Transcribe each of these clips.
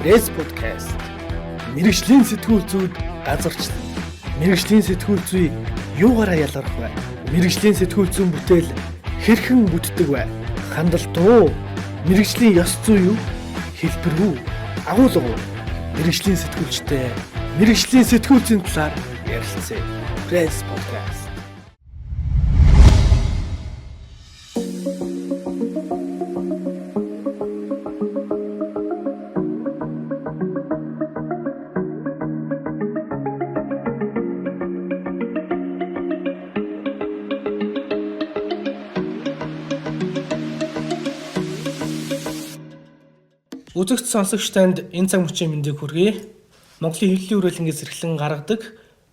Press Podcast. Мэргэжлийн сэтгүүл зүйд газарчлал. Мэргэжлийн сэтгүүл зүй юугаараа ялгарх вэ? Мэргэжлийн сэтгүүл зүйн бүтээл хэрхэн бүтдэг вэ? Хандалт уу? Мэргэжлийн ёс зүй юу? Хэлбэр үү? Агуулга уу? Мэргэжлийн сэтгүүлчтэй мэргэжлийн сэтгүүл зүйн талаар ярилцъя. Press Podcast. Үзэгч сонсогч танд энэ цаг мөчийн мэндийг хүргэе. Монголын хэвлэлийн хүрээлэнгээс эрхлэн гаргадаг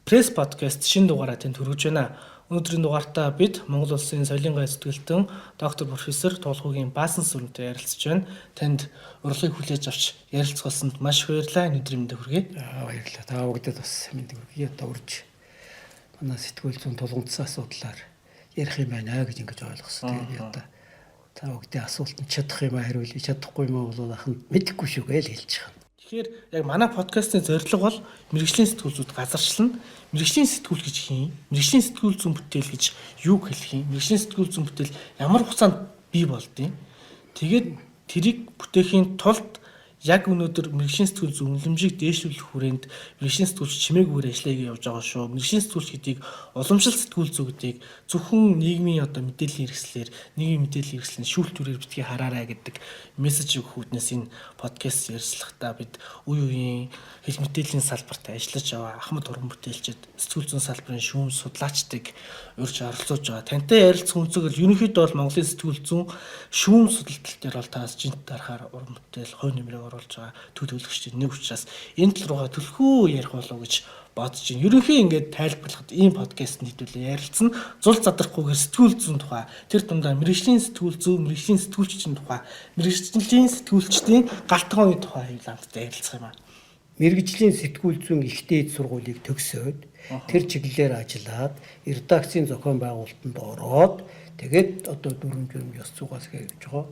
Пресс подкаст шинэ дугаараа танд хүргэж байна. Өнөөдрийн дугаартаа бид Монгол Улсын соёлын гай зүтгэлтэн доктор профессор Туулгуугийн Баасан сүрэнтэй ярилцж байна. Танд урилгыг хүлээж авч ярилцах болсонд маш их баярлалаа. Энэ өдрийн мэндийг хүргэе. Баярлалаа. Та бүгдэд бас мэндийг хүргэе. Одоо урьж манай сэтгүүл зүйн тулгамдсан асуудлаар ярих юм байна гэж ингэж ойлгосон. Тэгээд би одоо та бүгдийн асуултанд чадах юм хариулъя, чадахгүй юм бол ахын мэдэхгүй шүү гэж хэлж байгаа. Тэгэхээр яг манай подкастын зорилго бол мэргэжлийн сэтгүүл зүйд газарчлана. Мэргэжлийн сэтгүүл гэж хийн? Мэргэжлийн сэтгүүл зүйн бүтээл гэж юуг хэлэх юм? Мэргэжлийн сэтгүүл зүйн бүтээл ямар хугацаанд бий болдیں۔ Тэгээд тэрийг бүтээхийн тулд яг өнөөдөр мэргэжлийн сэтгүүл зүйн үнэлэмжийг дээшлүүлэх хүрээнд мэргэжлийн сэтгүүлч чимээгүйгээр ажиллая гэж явж байгаа шүү. Мэргэжлийн сэтгүүлч гэдгийг уламжлалт сэтгүүл зүй гэдгийг зөвхөн нийгмийн одоо мэдээллийн хэрэгслээр, нийгмийн мэдээллийн хэрэгслийн шүүлтүүрээр битгий хараарай гэдэг мессеж өгөх үүднээс энэ подкаст ярилцлагатаа бид үе үеийн хэл мэдээллийн салбарт ажиллаж байгаа ахмад уран бүтээлчид, сэтгүүл зүйн салбарын шүүм судлаачдыг урьж оролцуулж байгаа. Тантай ярилцах өнцөг бол ерөнхийдөө бол Монголын сэтгүүл зүйн шүүм судалт дээр бол таас жинт дарахаар уран бүтээл хувь нэмрээ оруулж байгаа төлөөлөгчдийн нэг учраас энэ тал руугаа төлхөө ярих болов гэж бодож байна. Ерөнхий ингээд тайлбарлахад ийм подкаст нийтүүлээ ярилцсан. Зул задрахгүйгээр сэтгүүл зүйн тухай, тэр дундаа мэргэжлийн сэтгүүл зүй, мэргэжлийн сэтгүүлчдийн тухай, мэргэжлийн сэтгүүлчдийн гал тогооны тухай хэвлэл ярилцах юм аа. Мэргэжлийн сэтгүүл зүйн их дээд сургуулийг төгсөөд тэр чиглэлээр ажиллаад редакцийн зохион байгуулалтанд ороод тэгээд одоо дүрм журм ёс зүйгээс гэж байгаа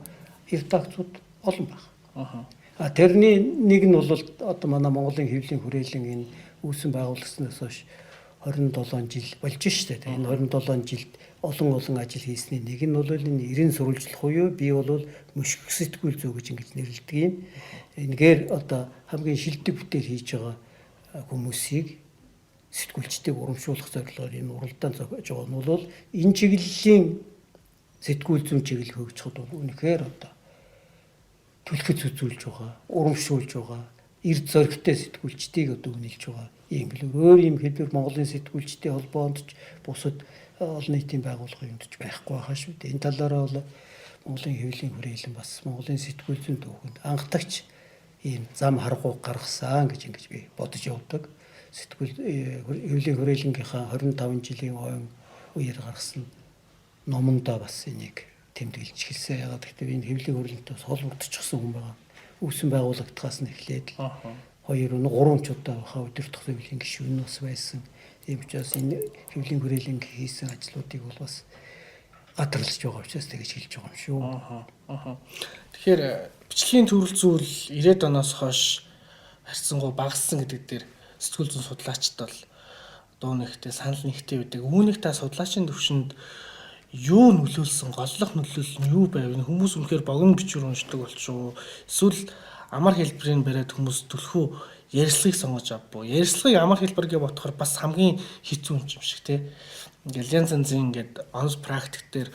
редакцууд олон байна. А тэрний нэг нь бол одоо манай Монголын хэвлэлийн хүрээлэн энэ үүсэн байгуулагснаас хойш 27 жил болж штэ. Энэ 27 жилд олон олон ажил хийсний нэг нь бол энэ 90 сурвалжлах буюу би бол мөшгөх сэтгүүл зүй гэж ингэж нэрлэдэг юм. Энэгээр одоо хамгийн шилдэг бүтээл хийж байгаа хүмүүсийг сэтгүүлчдийг урамшуулах зорилгоор энэ уралдаан зохиож байгаа нь бол энэ чиглэлийн сэтгүүл зүйн чиглэл хөгжихэд бол үнэхээр одоо түлхэц үзүүлж байгаа, урамшуулж байгаа, эрд зоригтой сэтгүүлчдийг одоо үнэлж байгаа ийм хэлбэр. Өөр ийм хэлбэр Монголын сэтгүүлчдийн холбоонд ч бусад олон нийтийн байгууллагын юмд ч байхгүй байхаа шүү дээ. Энэ талаараа бол Монголын хэвлэлийн хүрээлэн бас Монголын сэтгүүл зүйн түүхэнд анхдагч ийм зам харгуу гаргасан гэж ингэж би бодож явдаг. Сэтгүүл хэвлэлийн хүрээлэнгийнхаа 25 жилийн ойн үеэр гаргасан номондоо бас энийг тэмдэглэж хэлсэн. Ягаад гэвэл энэ хэвлэлийн хүрээлэнтэй бас холбогдчихсон хүн байгаа. Үүсэн байгуулагдахаас нь эхлээд 2 3 ч удаа баха өдөртөх хэвлэлийн гишүүн нь бас байсан. Тийм учраас энэ хэвлэлийн хүрээлэн хийсэн ажлуудыг бол бас гадарлаж байгаа учраас тэгж хэлж байгаа юм шүү. Тэгэхээр бичлэгийн төрөл зүйл 90-ад оноос хойш харьцангуй багассан гэдэг дээр сэтгүүл зүйн судлаачид бол дуу нэгтэй санал нэгтэй байдаг. Үүнийг та судлаачийн төвшөнд юу нөлөөлсөн, голлох нөлөөлөл нь юу байв? Хүмүүс үнэхээр богино бичвэр уншдаг болчихоо. Эсвэл амар хэлбэрийг бариад хүмүүс төлхөө ярилцлагыг сонгож авбуу. Ярилцлагыг амар хэлбэр гэж бодохоор бас хамгийн хэцүү юм шиг тий. Ингээл янз янзын ингээд онц практик дээр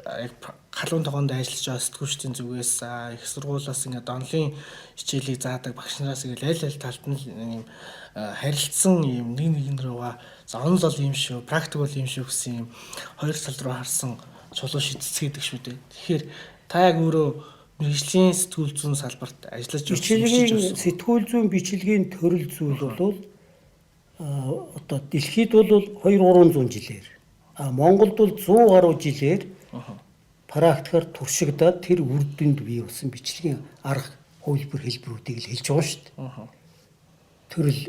яг халуун тогоонд ажиллаж байгаа сэтгүүлчдийн зүгээс их сургуулиас ингээд онлын хичээлийг заадаг багш нараас ингээд аль аль талд нь юм харилцсан юм нэг нэгэн рүүгээ за онл бол юм шүү, практик бол юм шүү гэсэн юм хоёр тал руу харсан чулуу шидцгээдэг шүү дээ. Тэгэхээр та яг өөрөө мэргэжлийн сэтгүүл зүйн салбарт ажиллаж байсан. Сэтгүүл зүйн бичлэгийн төрөл зүйл бол одоо дэлхийд бол 2-300 жилээр, а Монголд бол 100 гаруй жилээр практикаар туршигдаад тэр үр дүнд бий болсон бичлэгийн арга хувилбар хэлбэрүүдийг л хэлж байгаа шүү дээ. Төрөл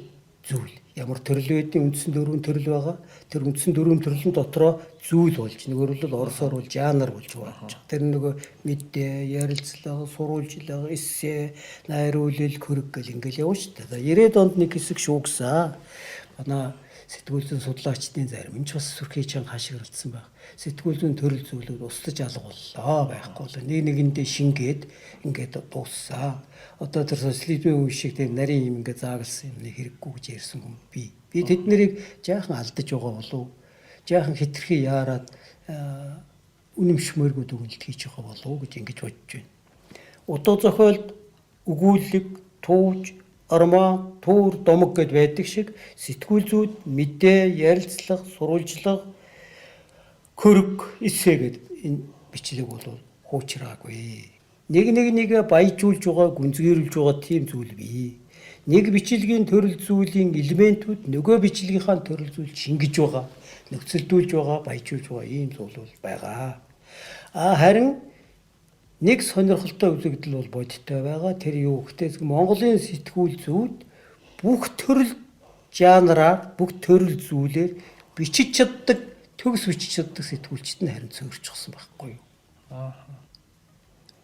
зүйл. Ямар төрөл байдیں۔ Үндсэн дөрвөн төрөл байгаа. Тэр үндсэн дөрвөн төрлийн дотроо зүйл болж, нөгөөрөл оросоор бол жанр болж байгаа. Тэр нөгөө мэдээ, ярилцлага, сурвалжлага, эссе, найруулал, хөрөг гэл ингээл явна шүү дээ. За 90-ад онд нэг хэсэг шуугсан. Манай сэтгүүл зүйн судлаачдын зарим нь ч бас сүрхий чанга хашгиралцсан байх. Сэтгүүл зүйн төрөл зүйлүүд устж алга боллоо, байхгүй бол нэг нэгэндээ шингээд ингээд дууссан. Одоо тэр социализмын үе шиг тэр нарийн юм ингээд заагалсан юм нэг хэрэггүй гэж ярьсан хүн би. Би тэд нарыг жаахан алдаж байгаа болов. Жаахан хитрхи яарад үнэмшмээргүй дүгнэлт хийж байгаа болов гэж ингэж бодож байна. Утга зохиолд өгүүлэг, тууж, ормоо, түүр, домог гэд байдаг шиг сэтгүүл зүйд мэдээ, ярилцлага, сурвалжлага, хөрөг, эссе гэд энэ бичлэг бол хуучраагүй. Нэг нэг нэгэ баяжуулж байгаа, гүнзгийрүүлж байгаа тийм зүйл бий. Нэг бичлэгийн төрөл зүйлийн элементүүд нөгөө бичлэгийнхаа төрөл зүйл шингэж байгаа, нөхцөлдүүлж байгаа, баяжуулж байгаа ийм зүйл бол байгаа. А харин нэг сонирхолтой үзэгдэл бол бодиттой байгаа. Тэр юу гэхтээ Монголын сэтгүүл зүйд бүх төрөл жанраар, бүх төрөл зүйлээр бичиж чаддаг, төгс бичиж чаддаг сэтгүүлчид нь харин цөөрчихсөн байхгүй юу?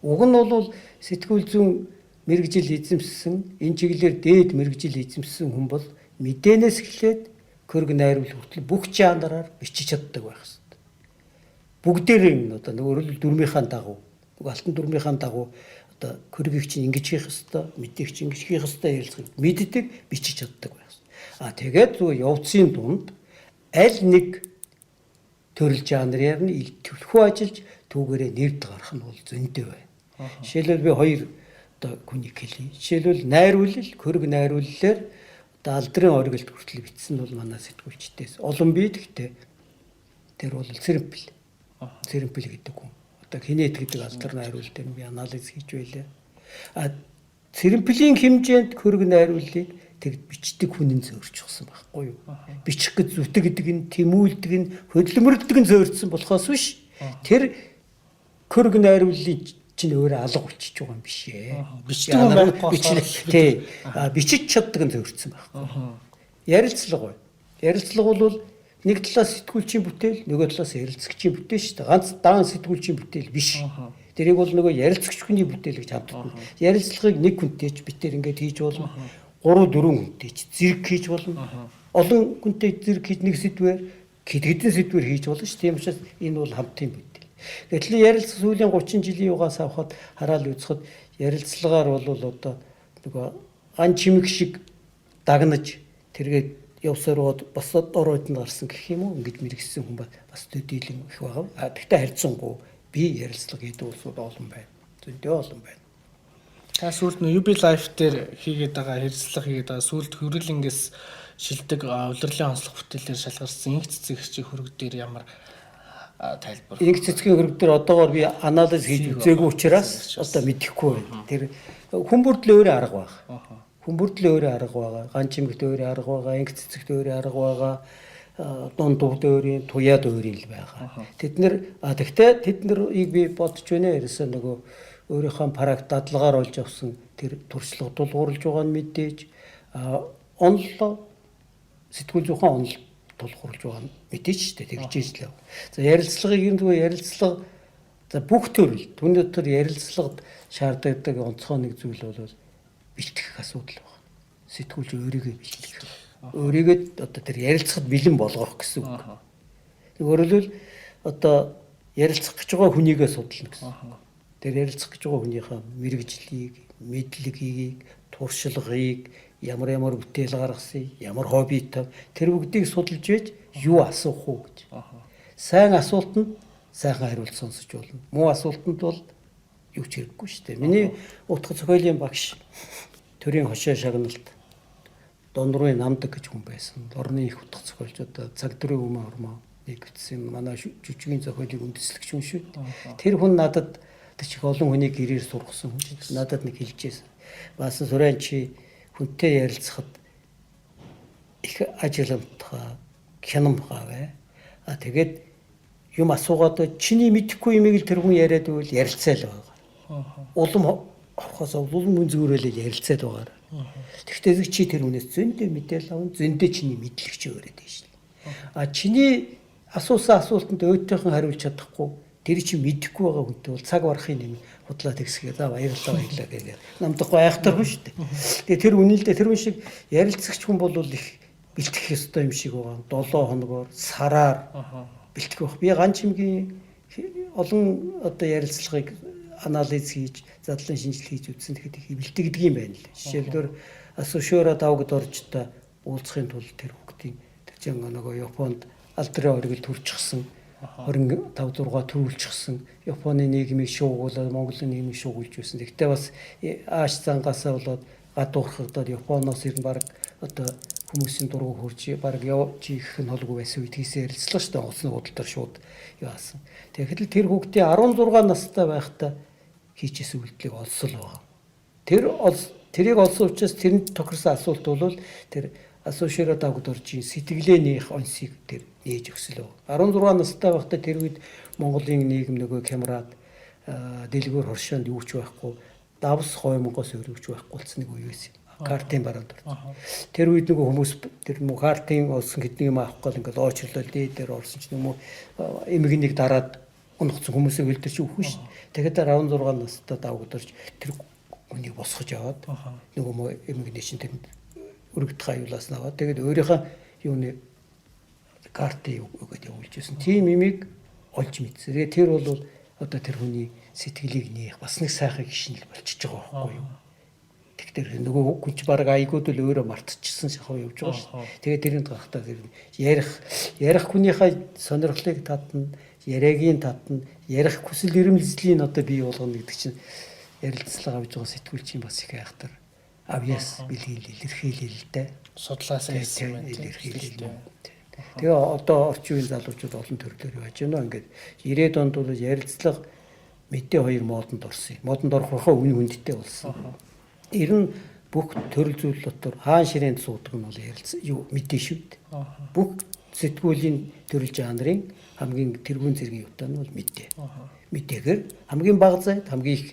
Уг нь бол сэтгүүл зүйн мэргэжил эзэмшсэн, энэ чиглэлээр дээд мэргэжил эзэмшсэн хүн бол мэдээнээс эхлээд хөрөг найруулах хүртэл бүх жанраар бичиж чаддаг байх хэрэгтэй. Бүгдээрээ юм одоо нөгөө дүрмийнхаа дагуу, нөгөө алтан дүрмийнхаа дагуу одоо хөрөгийг чинь ингэж хийх ёстой, мэдээг чинь ингэж хийх ёстой ярилцахыг мэддэг, бичиж чаддаг байх ёстой. А тэгээд зүгээр явцын дунд аль нэг төрөл жанраар нь түлхүү ажиллаж түүгээрээ нэрд гарах нь бол зөндөө байна. Жишээлбэл би хоёр одоо хүнийг хэлье. Жишээлбэл найруулал, хөрөг найрууллаар одоо алдрын оргилд хүртэл бичсэн бол манай сэтгүүлчдээс олон бий. Гэхдээ тэр бол Цэрэмпэл. Цэрэмпэл гэдэг хүн. Одоо хинэт гэдэг алдар найруулал дээр би анализ хийж байлаа. А Цэрэмплийн хэмжээнд хөрөг найрууллыг тэг бичдэг хүн нь зөөрчихсөн байхгүй юу? Бичих гэж зүтгэдэг нь, тэмүүлдэг нь, хөдөлмөрлөдөг нь зөөрчсөн болохоос биш. Тэр хөрөг найрууллыг чинь өөрөө алга болчихж байгаа юм биш ээ. Бичдэг хүн байхгүй болохоор тий. Бичиж чаддаг нь зөөрчсөн байхгүй. Ярилцлага байна. Ярилцлага бол нэг талаас сэтгүүлчийн бүтээл, нөгөө талаас ярилцагчийн бүтээл шүү дээ. Ганц даан сэтгүүлчийн бүтээл биш. Тэрийг бол нөгөө ярилцагч хүний бүтээл гэж хамтдагна. Ярилцлагыг нэг хүнтэй ч битээр ингээд хийж болно. 3 4 хүнтэй ч зэрэг хийж болно. Олон хүнтэй зэрэг хийж нэг сэдвээр хэд хэдэн сэдвээр хийж болно шүү. Тийм учраас энэ бол хамтын бүтээл. Гэтэл ярилцлага сүүлийн 30 жилийн югаас авахад хараал үзэхэд ярилцлагаар бол одоо нөгөө ан чимэг шиг дагнаж тэргээд явсаар бас оройд нь гарсан гэх юм уу, ингэж мэрэгсэн хүн бас төдийлөн их байгаа. А тэгтээ харьцангуй би ярилцлага хийдэг улсууд олон байна. Зөндөө олон байна. Та сүүлд нь UB Life дээр хийгээд байгаа ярилцлага хийгээд байгаа сүүлд хөрөлөнгөөс шилдэг улирлын онцлог бүтээлээр шалгарсан инх цэцэг чи хөрөг дээр ямар тайлбар? Инх цэцгийн хөрөг дээр одоогоор би анализ хийж үзээгүй учраас одоо мэдэхгүй байна. Тэр хүн бүрдэл өөрөө арга байгаа. Хүн бүрдэл өөрөө арга байгаа. Ган чимэгт өөрөө арга байгаа, инх цэцэгт өөрөө арга байгаа, дунд дувд өөрийн, туяад өөрийн л байгаа. Тэд нэр тэгтээ тэд нарыг би бодож байна. Ерөөсөө нөгөө өөрийнхөө практ дадлагаар олж авсан тэр туршлага тулгуурлаж байгаа нь мэдээж онлоо сэтгүүл зүйн онол тулгуурлаж байгаа нь мэдээж шүү дээ. Тэгж ижлээ. За ярилцлагыг юм зүгээр ярилцлага за бүх төрөл түүний дотор ярилцлагад шаардлагатай онцгой нэг зүйл бол бэлтгэх асуудал байна. Сэтгүүлч өөрийгөө бэлтгэх. Өөрийгөө одоо тэр ярилцахад бэлэн болгох гэсэн үг. Өөрөлдвөл одоо ярилцах гэж байгаа хүнийгээ судлана гэсэн үг. Тэр ярилцах гэж байгаа хүнийхээ мэргэжлийг, мэдлэгийг, туршлагыг, ямар ямар бүтээл гаргасан, ямар хоббитой тэр бүгдийг судалж байж юу асуух уу гэж. Сайн асуултанд сайхан хариулт сонсож болно. Муу асуултанд бол юу ч хэрэггүй шүү дээ. Миний утга зохиолын багш төрийн хошоо шагналт Дондрын намдаг гэж хүн байсан. Орны их утга зохиолч одоо цаг дөрөв өмнө ормоо нэг бичсэн манай жүжигийн зохиолыг үндэслэгч хүн шүү дээ. Тэр хүн надад их олон хүнийг гэрээр сургасан хүн. Надад нэг хэлжсэн. Баасан Сурайн чи хүнтэй ярилцахад их ажилтгаа хянамгаа бай. А тэгээд юм асуугаад чиний мэдэхгүй юмыг л тэр хүн яриад байвал ярилцаа л байгаа. Улам орохоос улам мөн зүгээрэл ярилцаад байгаа. Тэгвэл чи тэр хүнээс зөндөө мэдээлэл авна, зөндөө чиний мэдлэг чи өөрөөд байна шин. А чиний асуусан асуултанд өөтөөхөн хариулж чадахгүй тэр чи мэдэхгүй байгаа хүнтэй бол цаг барахын юм худлаа тэгсгээ за баярлалаа баярлалаа гээгээ намдахгүй айхтар хүн шүү дээ. Тэгээ тэр үнэлдэ тэр хүн шиг ярилцагч хүн бол их бэлтгэх ёстой юм шиг байгаа. 7 хоногоор сараар бэлтгэх байх. Би ганц чимгийн олон одоо ярилцлагыг анализ хийж, задлан шинжил хийж үзсэн. Тэгэхэд их бэлтгэдэг юм байна л. Жишээлбэл Асушура давгд оржтой уулзахын тулд тэр хүүхдийн тэр чинь нөгөө Японд алдрын оргил төрчихсөн 25 6 төрүүлчихсэн. Японы нийгмийг шуугуулад, Монголын нийгмийг шуугуулж байсан. Гэхдээ бас ааш зангаасаа болоод гадуурхагдаад Японоос ирнэ баг одоо хүмүүсийн дургу хурж баг явж их нь холгүй байсан үед хийсэн ярилцлага шүү дээ. Онгоцны худал дээр шууд яасан. Тэгэхээр л тэр хүүхдийн 16 настай байхдаа хийчихсэн үйлдэлийг олсон л байгаа. Тэрийг олсон учраас тэрэнд тохирсон асуулт бол тэр Асууширо Дагдоржийн сэтгэлээнийх онсыг тэр нээж өгсөл. 16 настай байхдаа тэр үед Монголын нийгэм нөгөө камерад дэлгүүр хоршоонд юу ч байхгүй, давс хоймонгоос өөр юу ч байхгүй болсон нэг үе байсан. Картын бараанд орсон. Тэр үед нөгөө хүмүүс тэр мөн картын олсон хэдэн юм авах гол ингээл оочлол дээд дээр орсон ч юм уу эмгэнийг дараад унахсан хүмүүсийг хөл төр чи үхэн шин. Тэгэхээр 16 настай Дагдорж тэр хүнийг босгож аваад нөгөө эмгэний чинь тэр өргөдөх аюулаас наваад тэгээд өөрийнхөө юуны картыг өгөөд явуулж байсан. Тийм имийг олж мэдсэн. Тэгээд тэр бол одоо тэр хүний сэтгэлийг нээх бас нэг сайхан гişнэл болчихж байгаа байхгүй юу? Тэгэхээр нөгөө хүн чи баг айгууд л өөрөө мартчихсан шахав явж байгаа шүү. Тэгээд тэрийг гарахтаа тэр ярих хүнийхээ сонирхлыг татна, яриагийн татна, ярих хүсэл эрмэлзлийн одоо бий болгоно гэдэг чинь ярилцлага авч байгаа сэтгүүлчийн бас их айхтар авьяас бэлгийн илэрхийлэл л дээ. Судлаасаа хийсэн юм илэрхийлэл. Тэгээ одоо орчин үеийн залуучууд олон төрлөөр яаж байна ингээд 90-ад онд бол ярилцлага мэдээ хоёр модонд орсон. Модонд орох хаа үн хүндтэй болсон. Ер нь бүх төрөл зүйл дотор хаан ширээнд суудаг нь бол ярилцсан юу мэдээ шүү дээ. Бүх сэтгүүлийн төрөл жанрын хамгийн тэргүүн зэргийн юутай нь бол мэдээ. Мэдээгээр хамгийн бага зайд хамгийн их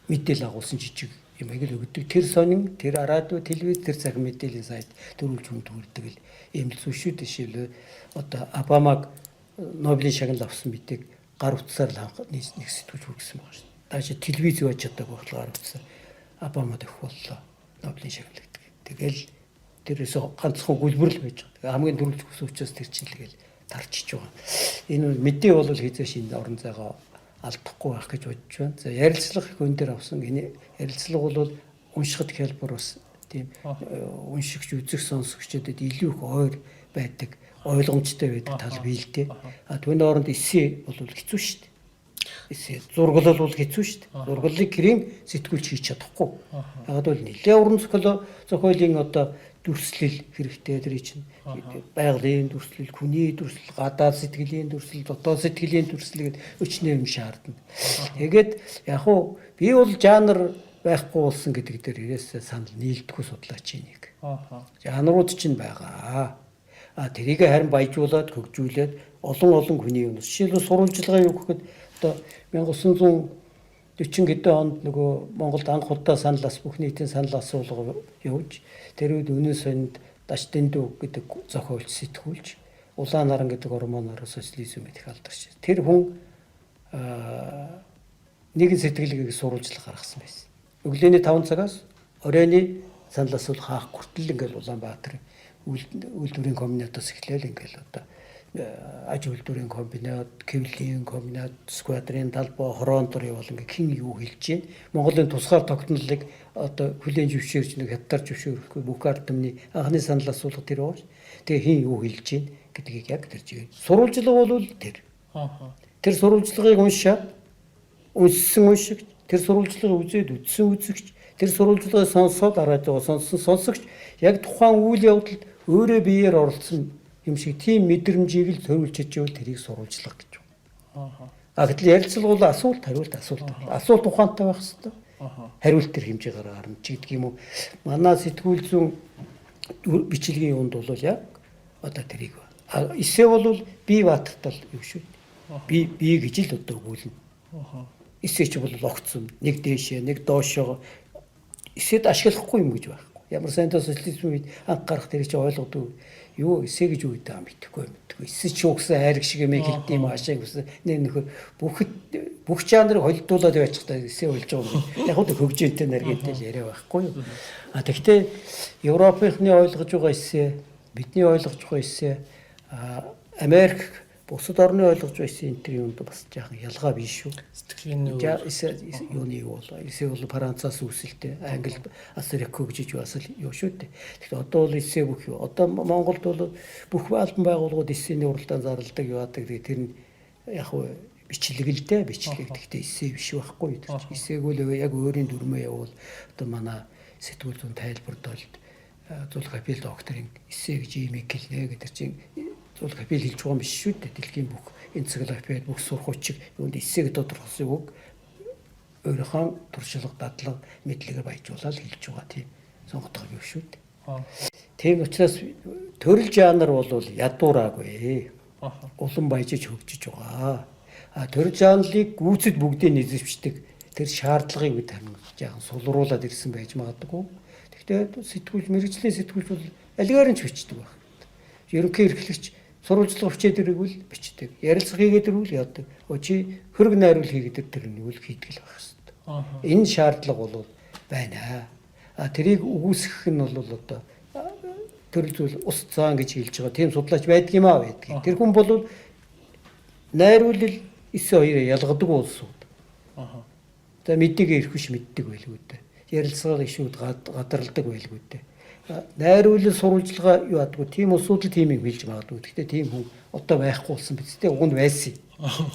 мэдээлэл агуулсан жижиг юм аяг л өгдөг. Тэр сонин, тэр радио, телевиз, тэр цаг мэдээллийн сайт төрүүлж хүнд хүрдэг л ийм л зүйл шүү дээ. Жишээлбэл одоо Обамаг Нобелийн шагнал авсан мэдээг гар утсаар л нэг сэтгүүлч хүргэсэн байгаа шүү дээ. Даашаа телевиз байж чадаагүй бол гар утсаар Обамад өгөх боллоо Нобелийн шагнал гэдэг. Тэгэл тэрээс ганцхан гүлбэрл байж байгаа. Тэгээ хамгийн төрүүлж хүсэн учраас тэр чинь л гээл тарчиж байгаа. Энэ мэдээ бол хизээш энэ орон зайгаа алдахгүй байх гэж бодож байна. За ярилцлага их өндөр авсан. Энэ ярилцлага бол уншихад хялбар бас тийм уншигч, үзэх, сонсогчдод илүү их ойр байдаг, ойлгомжтой байдаг тал бий л дээ. А түүний оронд эссе бол хэцүү шүү дээ. Эссе зураглал бол хэцүү шүү дээ. Зураглалыг гэрийн сэтгүүлч хийж чадахгүй. Яг бол нэлээ уран зохиолын одоо дүрслэл хэрэгтэй тэр чинь байгалийн дүрслэл, хүний дүрслэл, гадаад сэтгэлийн дүрслэл, дотоод сэтгэлийн дүрслэл гэдэг өчнөө юм шаардна. Тэгээд яг уу би бол жанр байхгүй болсон гэдэг дээр ерөөсөө санал нийлдэхгүй судлаач энийг. Жанрууд чинь байгаа. А тэрийг харин баяжуулаад хөгжүүлээд олон хүний юм. Жишээлбэл сурвалжлагын юу гэхэд одоо 1940 хэдэн онд нөгөө Монголд анх удаа санал ас бүх нийтийн санал асуулга явж тэр үед үнэн сонинд Даш Дэндүү гэдэг зохиолч сэтгүүлч Улаан наран гэдэг романаар социализм идэх алдарч. Тэр хүн нэгэн сэтгэлгээг сурвалжлага гаргасан байсан. Өглөөний 5 цагаас оройн санал асуулга хаах хүртэл ингээл Улаанбаатар үйлдвэрийн комбинатаас эхлээл ингээл одоо аж үйлдвэрийн комбинат, кевлийн комбинат, сквадрын талбай, хороондор явал ингээ хин юу хэлж чинь Монголын тусгаар тогтнолыг одоо хүлээн зөвшөөрч нэг хятадар зөвшөөрөхгүй бүх ард түмний анхны санал асуулга тэр байгаа ш. Тэгээ хин юу хэлж чинь гэдгийг яг тэр чигээр. Сурвалжлага бол тэр. Тэр сурвалжлагыг уншаад уншсан уншигч, тэр сурвалжлагыг үзээд үзсэн үзэгч, тэр сурвалжлагыг сонсоод радио сонссон сонсогч яг тухайн үйл явдалд өөрөө биеэр оролцсон юм шиг тийм мэдрэмжийг л төрүүлж чадвал тэрийг сурвалжлага гэж байна. А гэтэл ярилцлага бол асуулт хариулт асуулт. Асуулт ухаантай байх хэрэгтэй. Хариулт тэр хэмжээгээр гарна ч гэдэг юм уу. Манай сэтгүүл зүйн бичлэгийн юунд бол яг одоо тэрийг. А эссе бол бие баатартал юм шүү. Би гэж л одоо өгүүлнэ. Эссе чи бол огцом нэг дээшээ, нэг доошоо эсэд ашиглахгүй юм гэж байхгүй. Ямар сайнтай социализмын үед анх гарах тэр чи ойлгодог юу эссе гэж юу гэдэг юм мэдэхгүй. Эссе чи угсаа хайрг шиг юм хэлдэг юм аашаа гэсэн нэг нөхөр бүх жанрыг холилдуулаад байчих та эссе болж байгаа юм. Яг л хөгжөөнтэй наргинтэй л яриа байхгүй юу. А тэгвэл Европынхны ойлгож байгаа эссе, бидний ойлгож байгаа эссе, Америк бусад орны ойлгож байсан энэ төр юмд бас жаахан ялгаа биш шүү. Сэтгэлийн эссе юуны юу бол эссе бол Францаас үүсэлтэй, Англи бас рекогжиж бас л юу шүү дээ. Тэгэхээр одоо бол эссе бүх юу. Одоо Монголд бол бүх албан байгууллагууд эссений уралдаан зарладаг юу яадаг. Тэгээ тэр нь яг хуу бичлэг л дээ, бичлэг. Гэхдээ эссе биш байхгүй. Эссег бол яг өөрийн дүрмээ явуул одоо манай сэтгүүл зүйн тайлбарт бол Зулхапил докторын эссе гэж ийм хэлнэ гэдэг чинь Зулхапил хэлж байгаа юм биш шүү дээ. Дэлхийн бүх энциклопед, бүх сургуульчиг юунд эссег тодорхойлсон үг өөрийнхөө туршлага, дадлага, мэдлэгээр баяжуулаад хэлж байгаа тийм сонгодог юм шүү дээ. Тийм учраас төрөл жанр бол ядуураагүй. Улам баяжиж хөгжиж байгаа. А төрөл жанрыг гүйцэд бүгдийг эзэмшдэг тэр шаардлагыг бид харин жаахан сулруулад ирсэн байж магадгүй. Гэхдээ сэтгүүл мэргэжлийн сэтгүүлч бол алигаар нь ч бичдэг байх. Ерөнхий эрхлэгч сурвалжлага хүчээд ирвэл бичдэг. Ярилцлага хийгээд ирвэл яадаг. Чи хөрөг найруул хийгээд тэр нэг л хийдэг л байх хэрэгтэй. Энэ шаардлага бол байна. А тэрийг үгүйсгэх нь бол одоо төрөл зүйл ус цаан гэж хэлж байгаа. Тийм судлаач байдаг юм аа байдаг. Тэр хүн бол найруулал эсээ хоёроо ялгадаг улсууд. За мэдээгээ ирэх биш мэддэг байлгүй дээ. Ярилцлагыг ишүүд гадралдаг байлгүй дээ. Найруулал сурвалжлага юу адгүй тийм улсууд л тийм юм хэлж магадгүй. Гэхдээ тийм хүн одоо байхгүй болсон биз дээ. Уг нь байсан.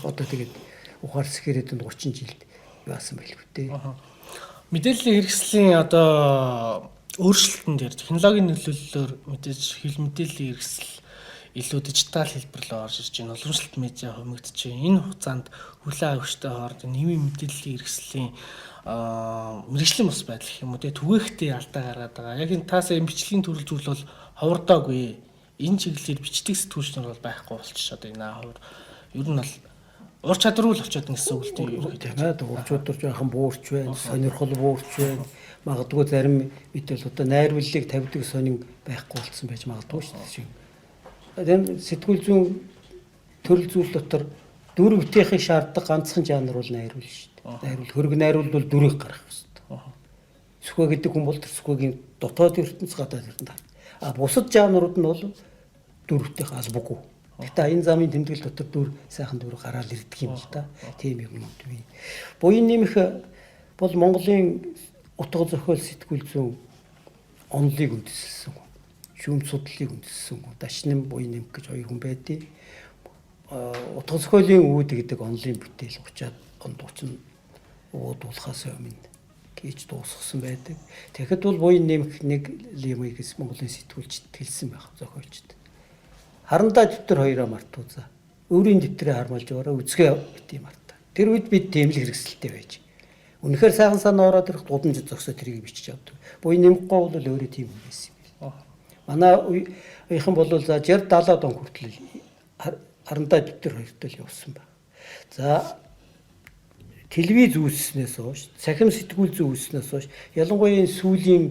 Одоо тэгээд ухаарсах ирээдүйд 30 жилд яасан байлгүй дээ. Мэдээллийн хэрэгслийн одоо өөрчлөлтөн дээр технологийн нөлөөллөөр мэдээж хэл мэдээллийн хэрэгсэл илүү дижитал хэлбэр рүү орж ирж байна. Уламжлалт медиа хумигдж байна. Энэ хугацаанд хүлээн авахтай хооронд нийгмийн мэдээллийн хэрэгслийн мэргэжлийн бус байдал гэх юм уу те түгээхтэй алдаа гаргаад байгаа. Яг энэ таасаа энэ бичлэгийн төрөл зүйл бол ховордоогүй. Энэ чиглэлээр бичдэг сэтгүүлч нар бол байхгүй болчих одоо энэ ховор. Ер нь бол ур чадваргүй л болчиход гэсэн үг л дээ. Тийм ээ. Ур чадвар жоохон буурч байна, сонирхол буурч байна. Магадгүй зарим мэдээлэл одоо найрууллыг тавьдаг сонин байхгүй болсон байж магадгүй шүү дээ. Тэр сэтгүүл зүйн төрөл зүйл дотор дүр бүтээхийг шаарддаг ганцхан жанр бол найруул шүү дээ. Найруул хөрөг найруул бол дүрийг гаргах хэрэгтэй. Сүхэ гэдэг хүн бол тэр сүхэгийн дотоод ертөнц гадаад ертөнц. А бусад жанрууд нь бол дүр бүтээх албагүй. Гэтэ аян замын тэмдэглэл дотор дүр сайхан дүр гараал ирдэг юм л та. Тийм юмнууд бий. Буян нэмэх бол Монголын утга зохиол сэтгүүл зүйн онолыг үндэслэсэн хүн. Шүүм судлалыг үндэслэсэн хүн. Дашнам Буян нэмэх гэж хоёр хүн байдیں۔ Утга зохиолын үүд гэдэг онолын бүтээл 30-аад онд 30 уудулахаас өмнө хийж дуусгасан байдаг. Тэгэхэд бол Буян нэмэх нэг лимыг Монголын сэтгүүлчд хэлсэн байх зохиолчд. Харандаа дэвтэр хоёроо мартуузаа. Өөрийн дэвтрээ хармалж байгаараа үзгээ бити мартаа. Тэр үед бид тийм л хэрэгсэлтэй байж. Үнэхээр сайхан санаа ороод ирэх гудамж зогсоо тэрийг бичиж авдаг. Буян нэмэхгүй бол өөрөө тийм хүн байсан юм байна. Манай үеийнхэн бол за 60 70-аад он хүртэл харандаа дэвтэр хоёртой л явсан байна. За телевиз үүсснээс хойш, цахим сэтгүүл зүй үүсснээс хойш ялангуяа энэ сүүлийн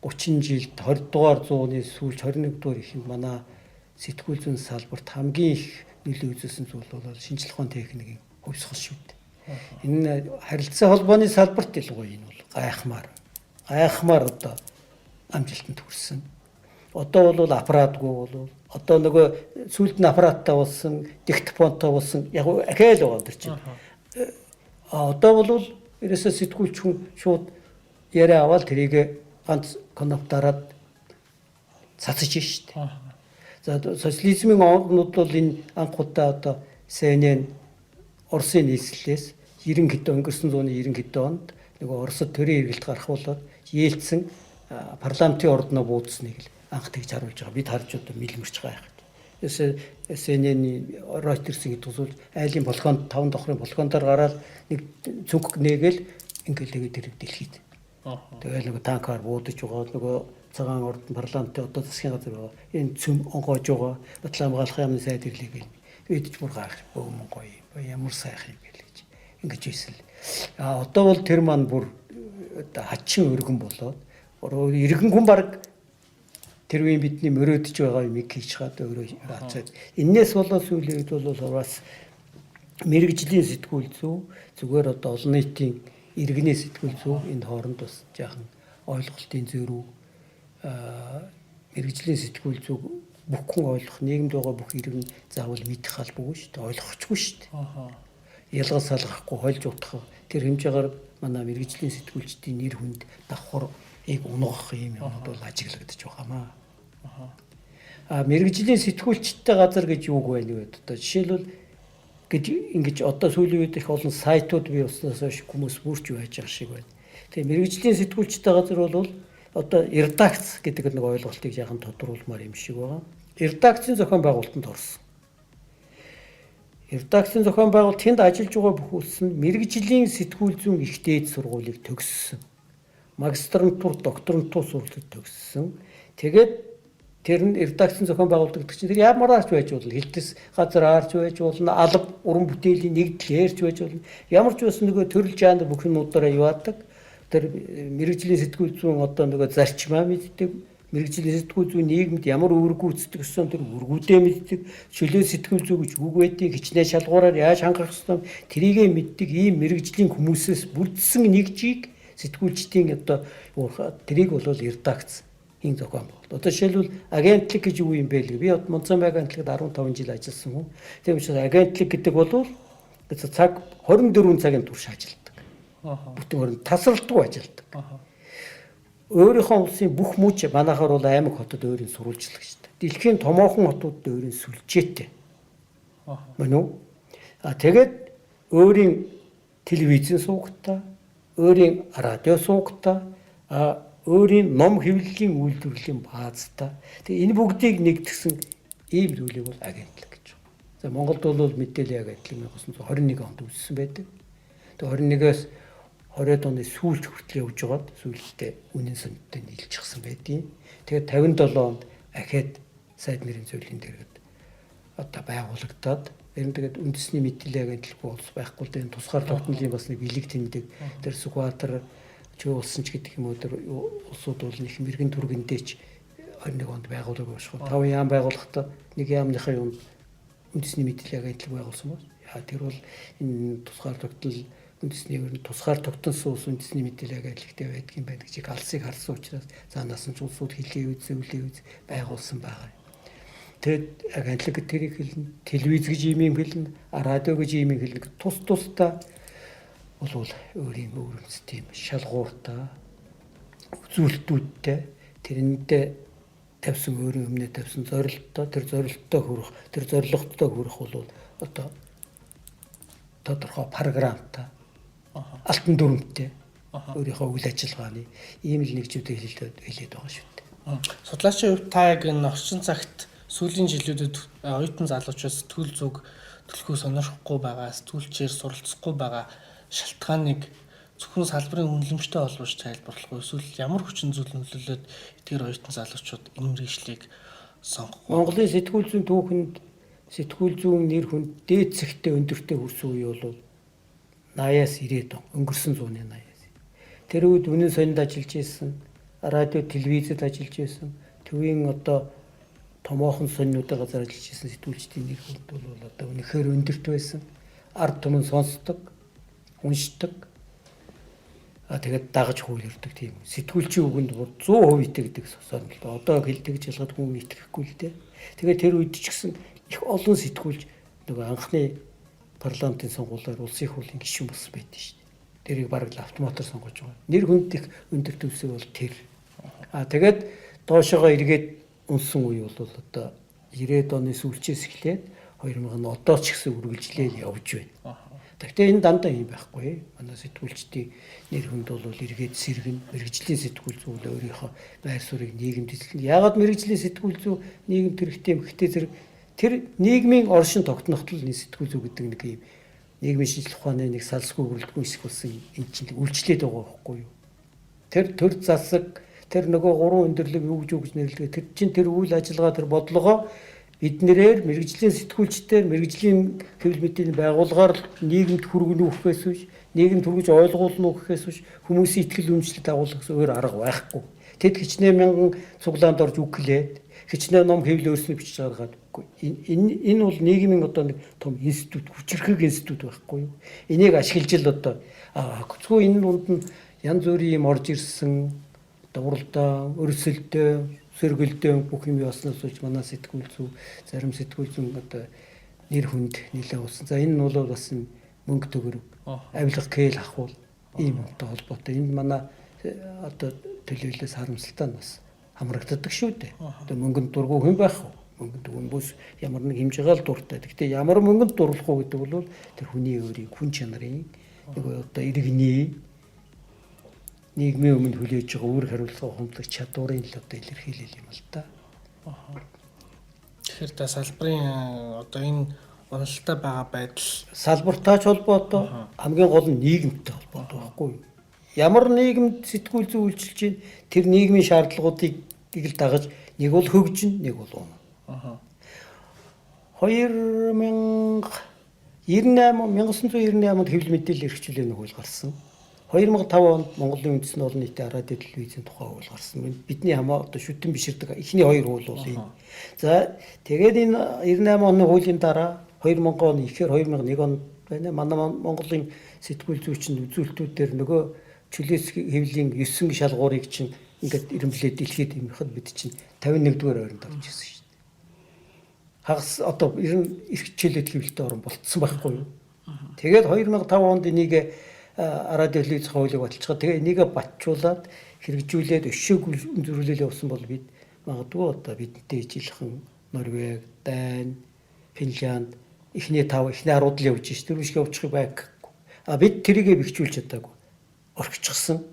30 жилд 20 дугаар зууны сүүлч 21 дугаар ихэнд манай сэтгүүл зүйн салбарт хамгийн их нөлөө үзүүлсэн зүйл бол шинжлэх ухааны техникийн хувьсгал шүү дээ. Энэ харилцаа холбооны салбарт ялангуяа энэ бол гайхмаар одоо амжилтанд хүрсэн. Одоо бол аппаратгүй бол одоо нөгөө сүүлд нь аппараттай болсон, диктофонтой болсон яг ахаал байгаа тэр чинь. А одоо бол ерөөсөө сэтгүүлч хүн шууд яриа аваад тэрийг ганц кноп дараад цацаж штэ. За социализмын орнууд бол энэ анх удаа одоо CNN Оросын нийслэлээс 90 хэдэн өнгөрсөн зууны 90 хэдэн онд нөгөө Оросд төрийн эргэлт гарах болоод Ельцин парламентын ордноо буудсныг л анх тэгж харуулж байгаа. Бид харж одоо мэлмэрч байгаа юм. CNN-ийн Reuters-ийн тусвал айлын болгоонд 5 давхрын болгоон дээр гараад нэг цүнх нээгээл ингээл тэгээд тэр дэлхийд. Тэгэл нөгөө танкаар буудаж байгаа нөгөө цагаан ордон парламентын одоо засгийн газар байгаа. Энэ цөм онгоож байгаа. Батлан хамгаалах яамны сайд ирлээ гэл. Бид ч бүр гайх бөөмөн гоё юм. Ямар сайхан юм гээл гэж. Ингэж байсан л. А одоо бол тэр маань бүр хачин өргөн болоод иргэн хүн баг тэр үеийн бидний мөрөөдөж байгаа юмыг хийж чад өөрөө хацаад. Эннээс болоод сүүлийн үед бол бас мэргэжлийн сэтгүүл зүй зүгээр одоо олон нийтийн иргэний сэтгүүл зүй энэ хооронд бас жаахан ойлголтын зөрүү, мэргэжлийн сэтгүүл зүйг бүх хүн ойлгох, нийгэмд байгаа бүх иргэн заавал мэдэх албагүй шүү дээ, ойлгохчгүй шүү дээ. Ялгал салгахгүй хольж утгах тэр хэмжээгээр манай мэргэжлийн сэтгүүлчдийн нэр хүнд давхар ийг унгах юм юмуд бол ажиглагдаж байгаамаа. А мэргэжлийн сэтгүүлчтэй газар гэж юуг байна вэ? Одоо жишээлбэл гэж ингэж одоо сүүлийн үед их олон сайтууд бий болсноос хойш хүмүүс бүрч байж байгаа шиг байна. Тэгээ мэргэжлийн сэтгүүлчтэй газар бол одоо редакц гэдэг нэг ойлголтыг яхан тодруулмаар юм шиг байгаа. Редакцийн зохион байгуулалтанд орсон. Редакцийн зохион байгуулалт тэнд ажиллаж байгаа бүх улс нь мэргэжлийн сэтгүүл зүйн их дээд сургуулийг төгссөн. Магистрантур, докторантур сургуулийг төгссөн. Тэгээд тэр нь редакцийн зохион байгуулалт гэдэг чинь тэр ямараар ч байж болно. Хэлтэс газраар ч байж болно, алба уран бүтээлийн нэгдлээр ч байж болно. Ямар ч байсан нөгөө төрөл жанр бүх юмудаараа яваадаг. Тэр мэргэжлийн сэтгүүл зүйн одоо нөгөө зарчмаа мэддэг. Мэргэжлийн сэтгүүл зүйн нийгэмд ямар үүрэг гүйцэтгэх ёстой тэр үүргүүдээ мэддэг. Чөлөө сэтгүүл зүй гэж үг байдгийг хичнээн шалгуураар яаж хангах ёстой тэрийгэ мэддэг. Ийм мэргэжлийн хүмүүсээс бүрдсэн нэгжийг сэтгүүлчдийн одоо тэрийг бол редакц ийн зохион байгуулалт. Одоо жишээлбэл агентлаг гэж юу юм бэ л би Мунцанбай агентлагт 15 жил ажилласан хүн. Тийм учраас агентлаг гэдэг бол цаг 24 цагийн турш ажилладаг. Бүтэн өрн тасралтгүй ажилладаг. Өөрийнхөө улсын бүх мөч манайхаар бол аймаг хотод өөрийн сурвалжлаг шүү дээ. Дэлхийн томоохон хотуудад өөрийн сүлжээтэй. Мөн үү? А тэгээд өөрийн телевизийн суугтай, өөрийн радио суугтай, а өөрийн ном хэвлэлийн үйлдвэрлэлийн баазтай. Тэгээ энэ бүгдийг нэгтгсэн ийм зүйлийг бол агентлаг гэж байна. За Монголд бол мэдээллийн агентлаг 1921 онд үүссэн байдаг. Тэгээ 21-ээс 20-од оны сүүлд хүртэл явж байгаад сүүлдээ үнэн сонинтой нийлчихсэн байдгийн. Тэгээд 57 онд ахиад сайд нэрийн зүйлийн дэргэд одоо байгуулагдаад ер нь тэгээд үндэсний мэдээллийн агентлаг улс байхгүй л дээ. Тусгаар тогтнолын бас нэг бэлэг тэмдэг тэр Сүхбаатар чөө улсан ч гэдэг юм уу тэр улсууд бол их мэрэгэн түргэндээ ч 21 онд байгуулаагүй бошгүй. 5 яам байгуулахдаа нэг яамныхаа юунд үндэсний мэдээллийн агентлаг байгуулсан байна. Яа тэр бол энэ тусгаар тогтнол үндэсний ер нь тусгаар тогтносон улс үндэсний мэдээллийн агентлагтай байдаг юм байна гэж алсыг харсан учраас цаанаас нь ч улсууд хэлээ үз, зөвлөө үз байгуулсан байгаа. Тэгэд агентлаг тэрийг хэлнэ, телевиз гэж юм хэлнэ, радио гэж юм хэлнэ. Тус тусдаа бол өөрийн өөрөмс тийм шалгууртай, үзүүлэлтүүдтэй тэрэндээ тавьсан өөрийн өмнө тавьсан зорилттой, тэр зорилттой хүрэх, тэр зорилготой хүрэх бол одоо тодорхой програмтай, алтан дүрмтэй өөрийнхөө үйл ажиллагааны ийм л нэгжүүдийг хэлээд байгаа шүү дээ. Судлаачийн хувьд та яг энэ орчин цагт сүүлийн жилүүдэд оюутан залуучууд сэтгүүл зүг төлхөө сонирхохгүй байгаа, сэтгүүлчээр суралцахгүй байгаа шалтгааныг зөвхөн салбарын үнэлэмжтэй холбож тайлбарлах уу? Эсвэл ямар хүчин зүйл нөлөөлөөд эдгээр оюутан залуучууд энэ мэргэжлийг сонгох вэ? Монголын сэтгүүл зүйн түүхэнд сэтгүүл зүйн нэр хүнд дээд зэгтээ өндөртэй хүрсэн үе бол 80-аас 90-ад он, өнгөрсөн зууны 80-аас. Тэр үед үнэн сонинд ажиллаж исэн, радио, телевизэд ажиллаж исэн, төвийн одоо томоохон сонинуудын газар ажиллаж исэн сэтгүүлчдийн нэр хүнд бол одоо үнэхээр өндөрт байсан. Ард түмэн сонсдог, уншдаг. А тэгээд дагаж хуулирдаг тийм. Сэтгүүлчийн үгэнд бүр 100% итгэдэг сонирхолтой. Одоо хэлдэг ялгаад хүн итгэхгүй л дээ. Тэгээд тэр үед ч гэсэн их олон сэтгүүлч нөгөө анхны парламентын сонгуулиар улсын хурлын гишүүн болсон байдаг шүү дээ. Тэрийг бараг л автоматар сонгож байгаа. Нэр хүнд их өндөр төвсөг бол тэр. А тэгээд доошогоо эргээд унсан үе бол одоо 90-ад оны сүүлчээс эхлээд 2000 одоо ч гэсэн үргэлжлээл явж байна. Гэхдээ энэ дандаа юм байхгүй. Манай сэтгүүлчдийн нэр хүнд бол эргээд сэргэн мэргэжлийн сэтгүүл зүй өөрийнхөө байр суурийг нийгэмд эзэлнэ. Яагаад мэргэжлийн сэтгүүл зүй нийгэмд хэрэгтэй юм гэхдээ зэрэг тэр нийгмийн оршин тогтнохтол энэ сэтгүүл зүй гэдэг нэг юм нийгмийн шинжлэх ухааны нэг салсгүй бүрэлдэхүүн хэсэг болсон энэ чинь үйлчлээд байгаа байхгүй юу? Тэр төр засаг тэр нөгөө гурван өндөрлөг юу гэж нэрлэдэг. Тэр чинь тэр үйл ажиллагаа тэр бодлогоо Биднэрээр мэргэжлийн сэтгүүлчдээр мэргэжлийн хэвлэл мэдээний байгууллагаар нийгэмд хүргэнэ үү гэхээс биш, нийгэмд хүргэж ойлгуулна уу гэхээс биш, хүмүүсийн итгэл үнэмшлийг дагуулах гэсэн өөр арга байхгүй. Тэд хичнээн мянган цуглаанд орж үг хэлээд, хичнээн ном хэвлэл өөрснөө бичиж гаргаад үгүй. Энэ бол нийгмийн одоо нэг том институт, хүчирхэг институт байхгүй юу? Энийг ашиглаж л одоо зөвхөн энэ дунд нь янз бүрийн юм орж ирсэн, одоо уралдаан, өрсөлдөөн, сөргөлдөөн бүх юм яснаас болж манай сэтгүүл зүй, зарим сэтгүүл зүйн одоо нэр хүнд нэлээ болсон. За энэ нь бол бас мөнгө төгрөг, авилга кэл ахуул ийм юмтай холбоотой. Энд манай одоо төлөөллөөс харамсалтай нь бас хамрагддаг шүү дээ. Одоо мөнгөнд дургүй хүн байх уу? Мөнгөнд хүмүүс ямар нэг хэмжээгээр л дуртай. Гэхдээ ямар мөнгөнд дурлах уу гэдэг бол тэр хүний өөрийн хүн чанарын нэг одоо иргэний нийгмийн өмнө хүлээж байгаа үүрэг хариуцлага ухамсар чадварын л одоо илэрхийлэл юм л та. Тэгэхээр та салбарын одоо энэ уналттай байгаа байдал салбартай ч холбоотой, хамгийн гол нь нийгэмтэй холбоотой байхгүй юу? Ямар нийгэмд сэтгүүл зүй үйлчилж чинь тэр нийгмийн шаардлагуудыг л дагаж нэг бол хөгжин, нэг бол унана. 1998 онд хэвлэл мэдээлэл эрх чөлөөний хууль гарсан. 2005 онд Монголын үндэсний олон нийтийн радио телевизийн тухай хууль гарсан. Бидний хамаа одоо шүтэн биширдэг эхний хоёр хууль бол энэ. За тэгээд энэ 98 оны хуулийн дараа 2000 оны ихээр 2001 онд байна. Манай Монголын сэтгүүл зүйчин үзүүлэлтүүдээр нөгөө чөлөөс хэвлэлийн 9 шалгуурыг чинь ингээд ирэмблээд дэлхийд юмхад бид чинь 51-р ойронд орж ирсэн шүү дээ. Хагас одоо ер нь эрх чөлөөт хэвлэлтэй орн болцсон байхгүй юу? Тэгээд 2005 онд энийг радио телевизийн хуулийг баталчихад тэгээ энийг батжуулаад хэрэгжүүлээд өшөөг өндөрлөөл явсан бол бид магадгүй одоо бидэнтэй ижилхэн Норвег, Дани, Финлянд эхний 5, эхний 10-д л явж ш. Тэр биш явчих байг. А бид тэрийгэ бэхжүүлж чадаагүй. Орхичихсан.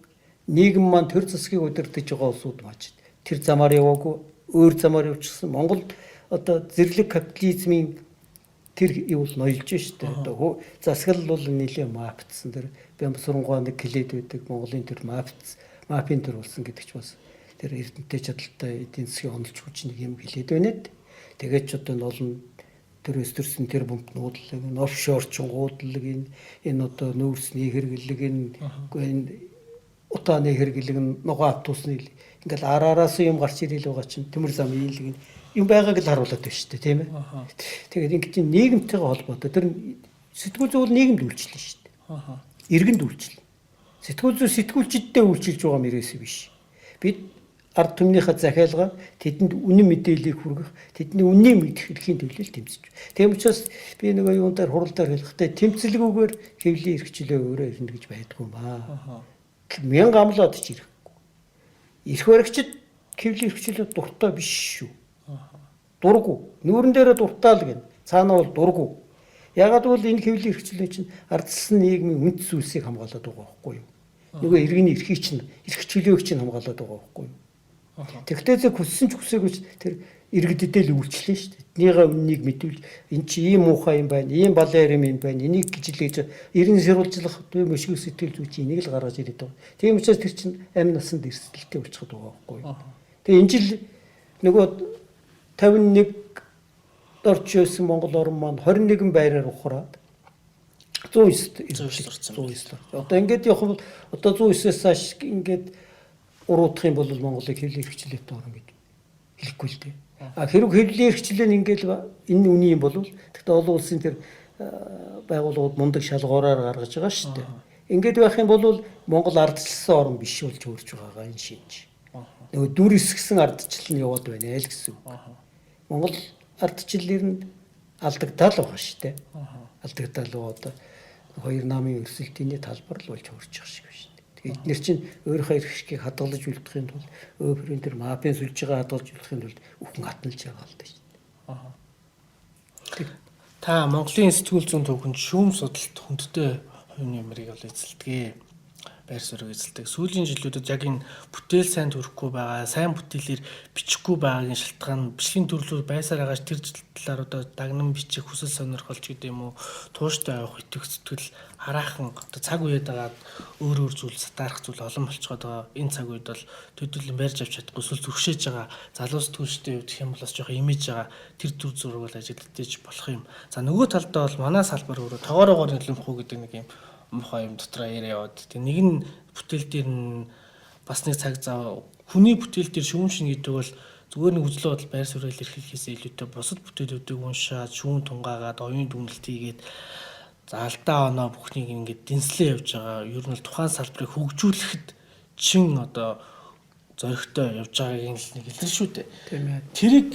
Нийгэм маань төр засгийг удирдах байгаа улсууд мааж. Тэр замаар яваагүй, өөр замаар явчихсан. Монгол одоо зэрлэг капитализмын тэр юу бол ноёлж штэ. Одоо засаглал бол нэлээ мафтсан. Тэр Бямсрангуй нэг клет байдаг Монголын төр мафийн төр болсон гэдэг ч бас тэр эрдэмтэй чадaltaй эдийн засгийн онолч хүч нэг юм хэлээд байна. Тэгээд ч одоо олон төрөөс төрсэн тэр бомб нуудлаг, офшор чонгуудлаг, энэ одоо нүүрсний хэрэглэг, энэ утааны хэрэглэг, ногоо автобусны ингээл араараас юм гарч ирэл байгаа чинь төмөр замын ийлэг юм байгааг л харуулад байна шүү дээ, тийм ээ. Тэгээд ингэ чинь нийгэмтэйгээ холбоотой. Тэр сэтгүүл зүй бол нийгэмд үйлчлэн шүү дээ. Иргэнд үйлчлэн. Сэтгүүл зүй сэтгүүлчдтэй үйлчилж байгаа мөрөөсөө биш. Бид ард түмнийхээ захиалгаар тэдэнд үнэн мэдээллийг хүргэх, тэдний үннийг мэдэх эрхийн төлөө тэмцэж. Тийм учраас би нөгөө юун дээр хурал дээр хэлэхдээ тэмцэлгүйгээр хэвлэлийн эрх чөлөө өөрөө ирнэ гэж байдгүй юм аа. Мянга амлаад ч ирэхгүй. Эрх баригчид хэвлэлийн эрх чөлөө дуртай биш шүү. Дургу. Нүүрэн дээрээ дуртай л гэнэ. Цаанаа бол дургу. Ягаад гэвэл энэ хэвлэлийн эрх чөлөө чинь ардчилсан нийгмийн үндэс зүйлсийг хамгаалаад байгаа байхгүй юу? Нөгөө иргэний эрхийг чинь, эрх чөлөөг чинь хамгаалаад байгаа байхгүй юу? Тэгтээ зөв хүссэн ч хүсээгүй ч тэр иргэдэдээ л үйлчлэн шүү дээ. Эднийгээ үннийг мэдүүлж эн чи ийм муухай юм байна, ийм балиар юм байна, энийг гэж л гэж эрен сэрүүлжлэх юм өшгөө сэтгэл зүй чи энийг л гаргаж ирээд байгаа. Тийм учраас тэр чинь амь насанд эрсдэлтэй болчиход байгаа байхгүй юу? Тэгээ энэ жил нөгөө 51 орч байсан Монгол орн маань 21 байраар ухраад 109 орсон. 109. Одоо ингээд явах бол одоо 109-ээс хойш ингээд уруудах юм бол Монголыг хэвлэлийн эрх чөлөөтэй орн гэж хэлэхгүй л дээ. А хэрэг хэвлэлийн эрх чөлөө нь ингээд энэ үний юм бол тэгтээ олон улсын тэр байгууллагууд мундаг шалгуураар гаргаж байгаа шүү дээ. Ингээд байх юм бол Монгол ардчилсан орн биш болж хөрж байгаагаа энэ шинж. Нөгөө дүр эсгсэн ардчил нь яваад байна л гэсэн үг. Монгол ардчил ер нь алдагдаал байгаа шүү дээ. Алдагдаал байгаа одоо хоёр намын өрсөлдөөний талбар л болж хөрж байгаа шиг байна шүү дээ. Тэгээд эднэр чинь өөрийнхөө эрх ашгийг хадгалж үлдэхийн тулд өөрийн тэр мафийн сүлжээгээ хадгалж үлдэхийн тулд үхэн хатналж байгаа л дээ шүү дээ. Та Монголын сэтгүүл зүйн түүхэнд шүүм судалт хүндтэй хувь нэмрийг бол эзэлдэг. байр суурийг эзэлдэг. Сүүлийн жилүүдэд яг энэ бүтээл сайн төрөхгүй байгаа, сайн бүтээлээр бичихгүй байгаагийн шалтгаан бичлэгийн төрлүүд байсаар байгаа тэр талаар одоо дагнан бичих хүсэл сонирхолч гэдэг юм уу, тууштай явах итгэх сэтгэл хараахан одоо цаг үеэд байгаа өөр өөр зүйл сатаарах зүйл олон болцоход байгаа. Энэ цаг үед бол төдийлөн барьж авч чадахгүй эсвэл зүрхшээж байгаа залуу сэтгүүлчдийн хувьд гэх юм бол бас жоохон имиж байгаа тэр төр зураг бол ажиглагдаж болох юм. За нөгөө талдаа бол манай салбар өөрөө тоогоороор нөлөмхүү гэдэг нэг юм муухай юм дотроо яриа яваад. Тэг нэг нь бүтээл дээр нь бас нэг цаг зав хүний бүтээл дээр шүүмшин гэдэг бол зүгээр нэг үзэл бодол байр суурь илэрхийлэхээс илүүтэй бусад бүтээлүүдийг уншаад шүүн тунгаагаад оюун дүгнэлт хийгээд за алдаа оноо бүхнийг ингээд дэнслээ явж байгаа. Ер нь бол тухайн салбарыг хөгжүүлэхэд чин одоо зоригтой явж байгаагийн л нэг илэр шүү дээ. Тийм ээ. Тэрийг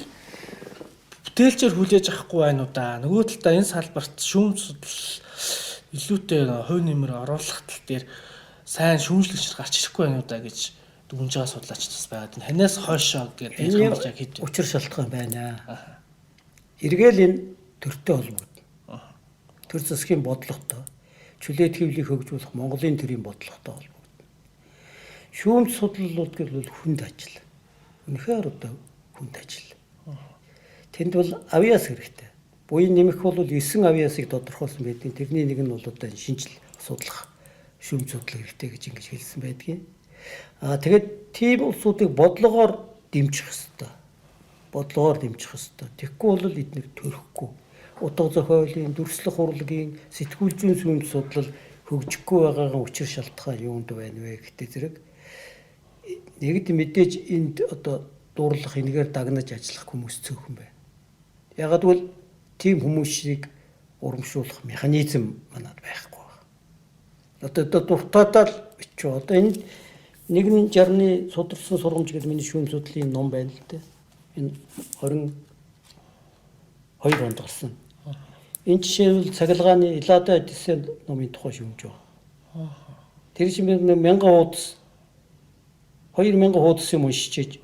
бүтээлчээр хүлээж авахгүй байна уу да. Нөгөө талдаа энэ салбарт шүүм судал илүүтэй хувь нэмэр оруулах тал дээр сайн шүүмжлэгч гарч ирэхгүй байна уу да гэж дүгнж байгаа судлаач бас байгаад байна. Танаас хойшоо гэдэг Энэ юм яг хэд вэ? учир шалтгаан байна. Эргээл энэ төртэй холбогдно. Төр засгийн бодлоготой чөлөөт хэвлэлийг хөгжүүлэх Монголын төрийн бодлоготой холбогдно. Шүүмж судлалууд гэвэл хүнд ажил. Үнэхээр одоо хүнд ажил. Тэнд бол авьяас хэрэгтэй. Буян нэмэх бол 9 авьяасыг тодорхойлсон байдаг. Тэрний нэг нь бол одоо шинжил судлах, шүүмж судлах хэрэгтэй гэж ингэж хэлсэн байдгийн. Аа тэгээд тийм улсуудыг бодлогоор дэмжих ёстой. Бодлогоор дэмжих ёстой. Тэгэхгүй бол эднэр төрөхгүй. Утга зохиолын, дүрслэх урлагийн, сэтгүүл зүйн шүүмж судлал хөгжихгүй байгаагийн учир шалтгаан юунд байна вэ гэдэг зэрэг нэгд мэдээж энд одоо дурлах энэгээр дагнаж ажиллах хүмүүс цөөхөн байна. Ягаад гэвэл тийм хүмүүсийг урамшуулах механизм манад байхгүй байна. Одоо дуртайдаа л бичв. Одоо энэ 160-ны сударсан сургамж гэдэг миний шүүм судлалын ном байна л дээ. Энэ 22 онд гарсан. Энэ жишээлбэл цахилгааны Илада Эдисэн номын тухай шүүмж байгаа. Тэр чинь 1000 хуудас 2000 хуудас юм уншиж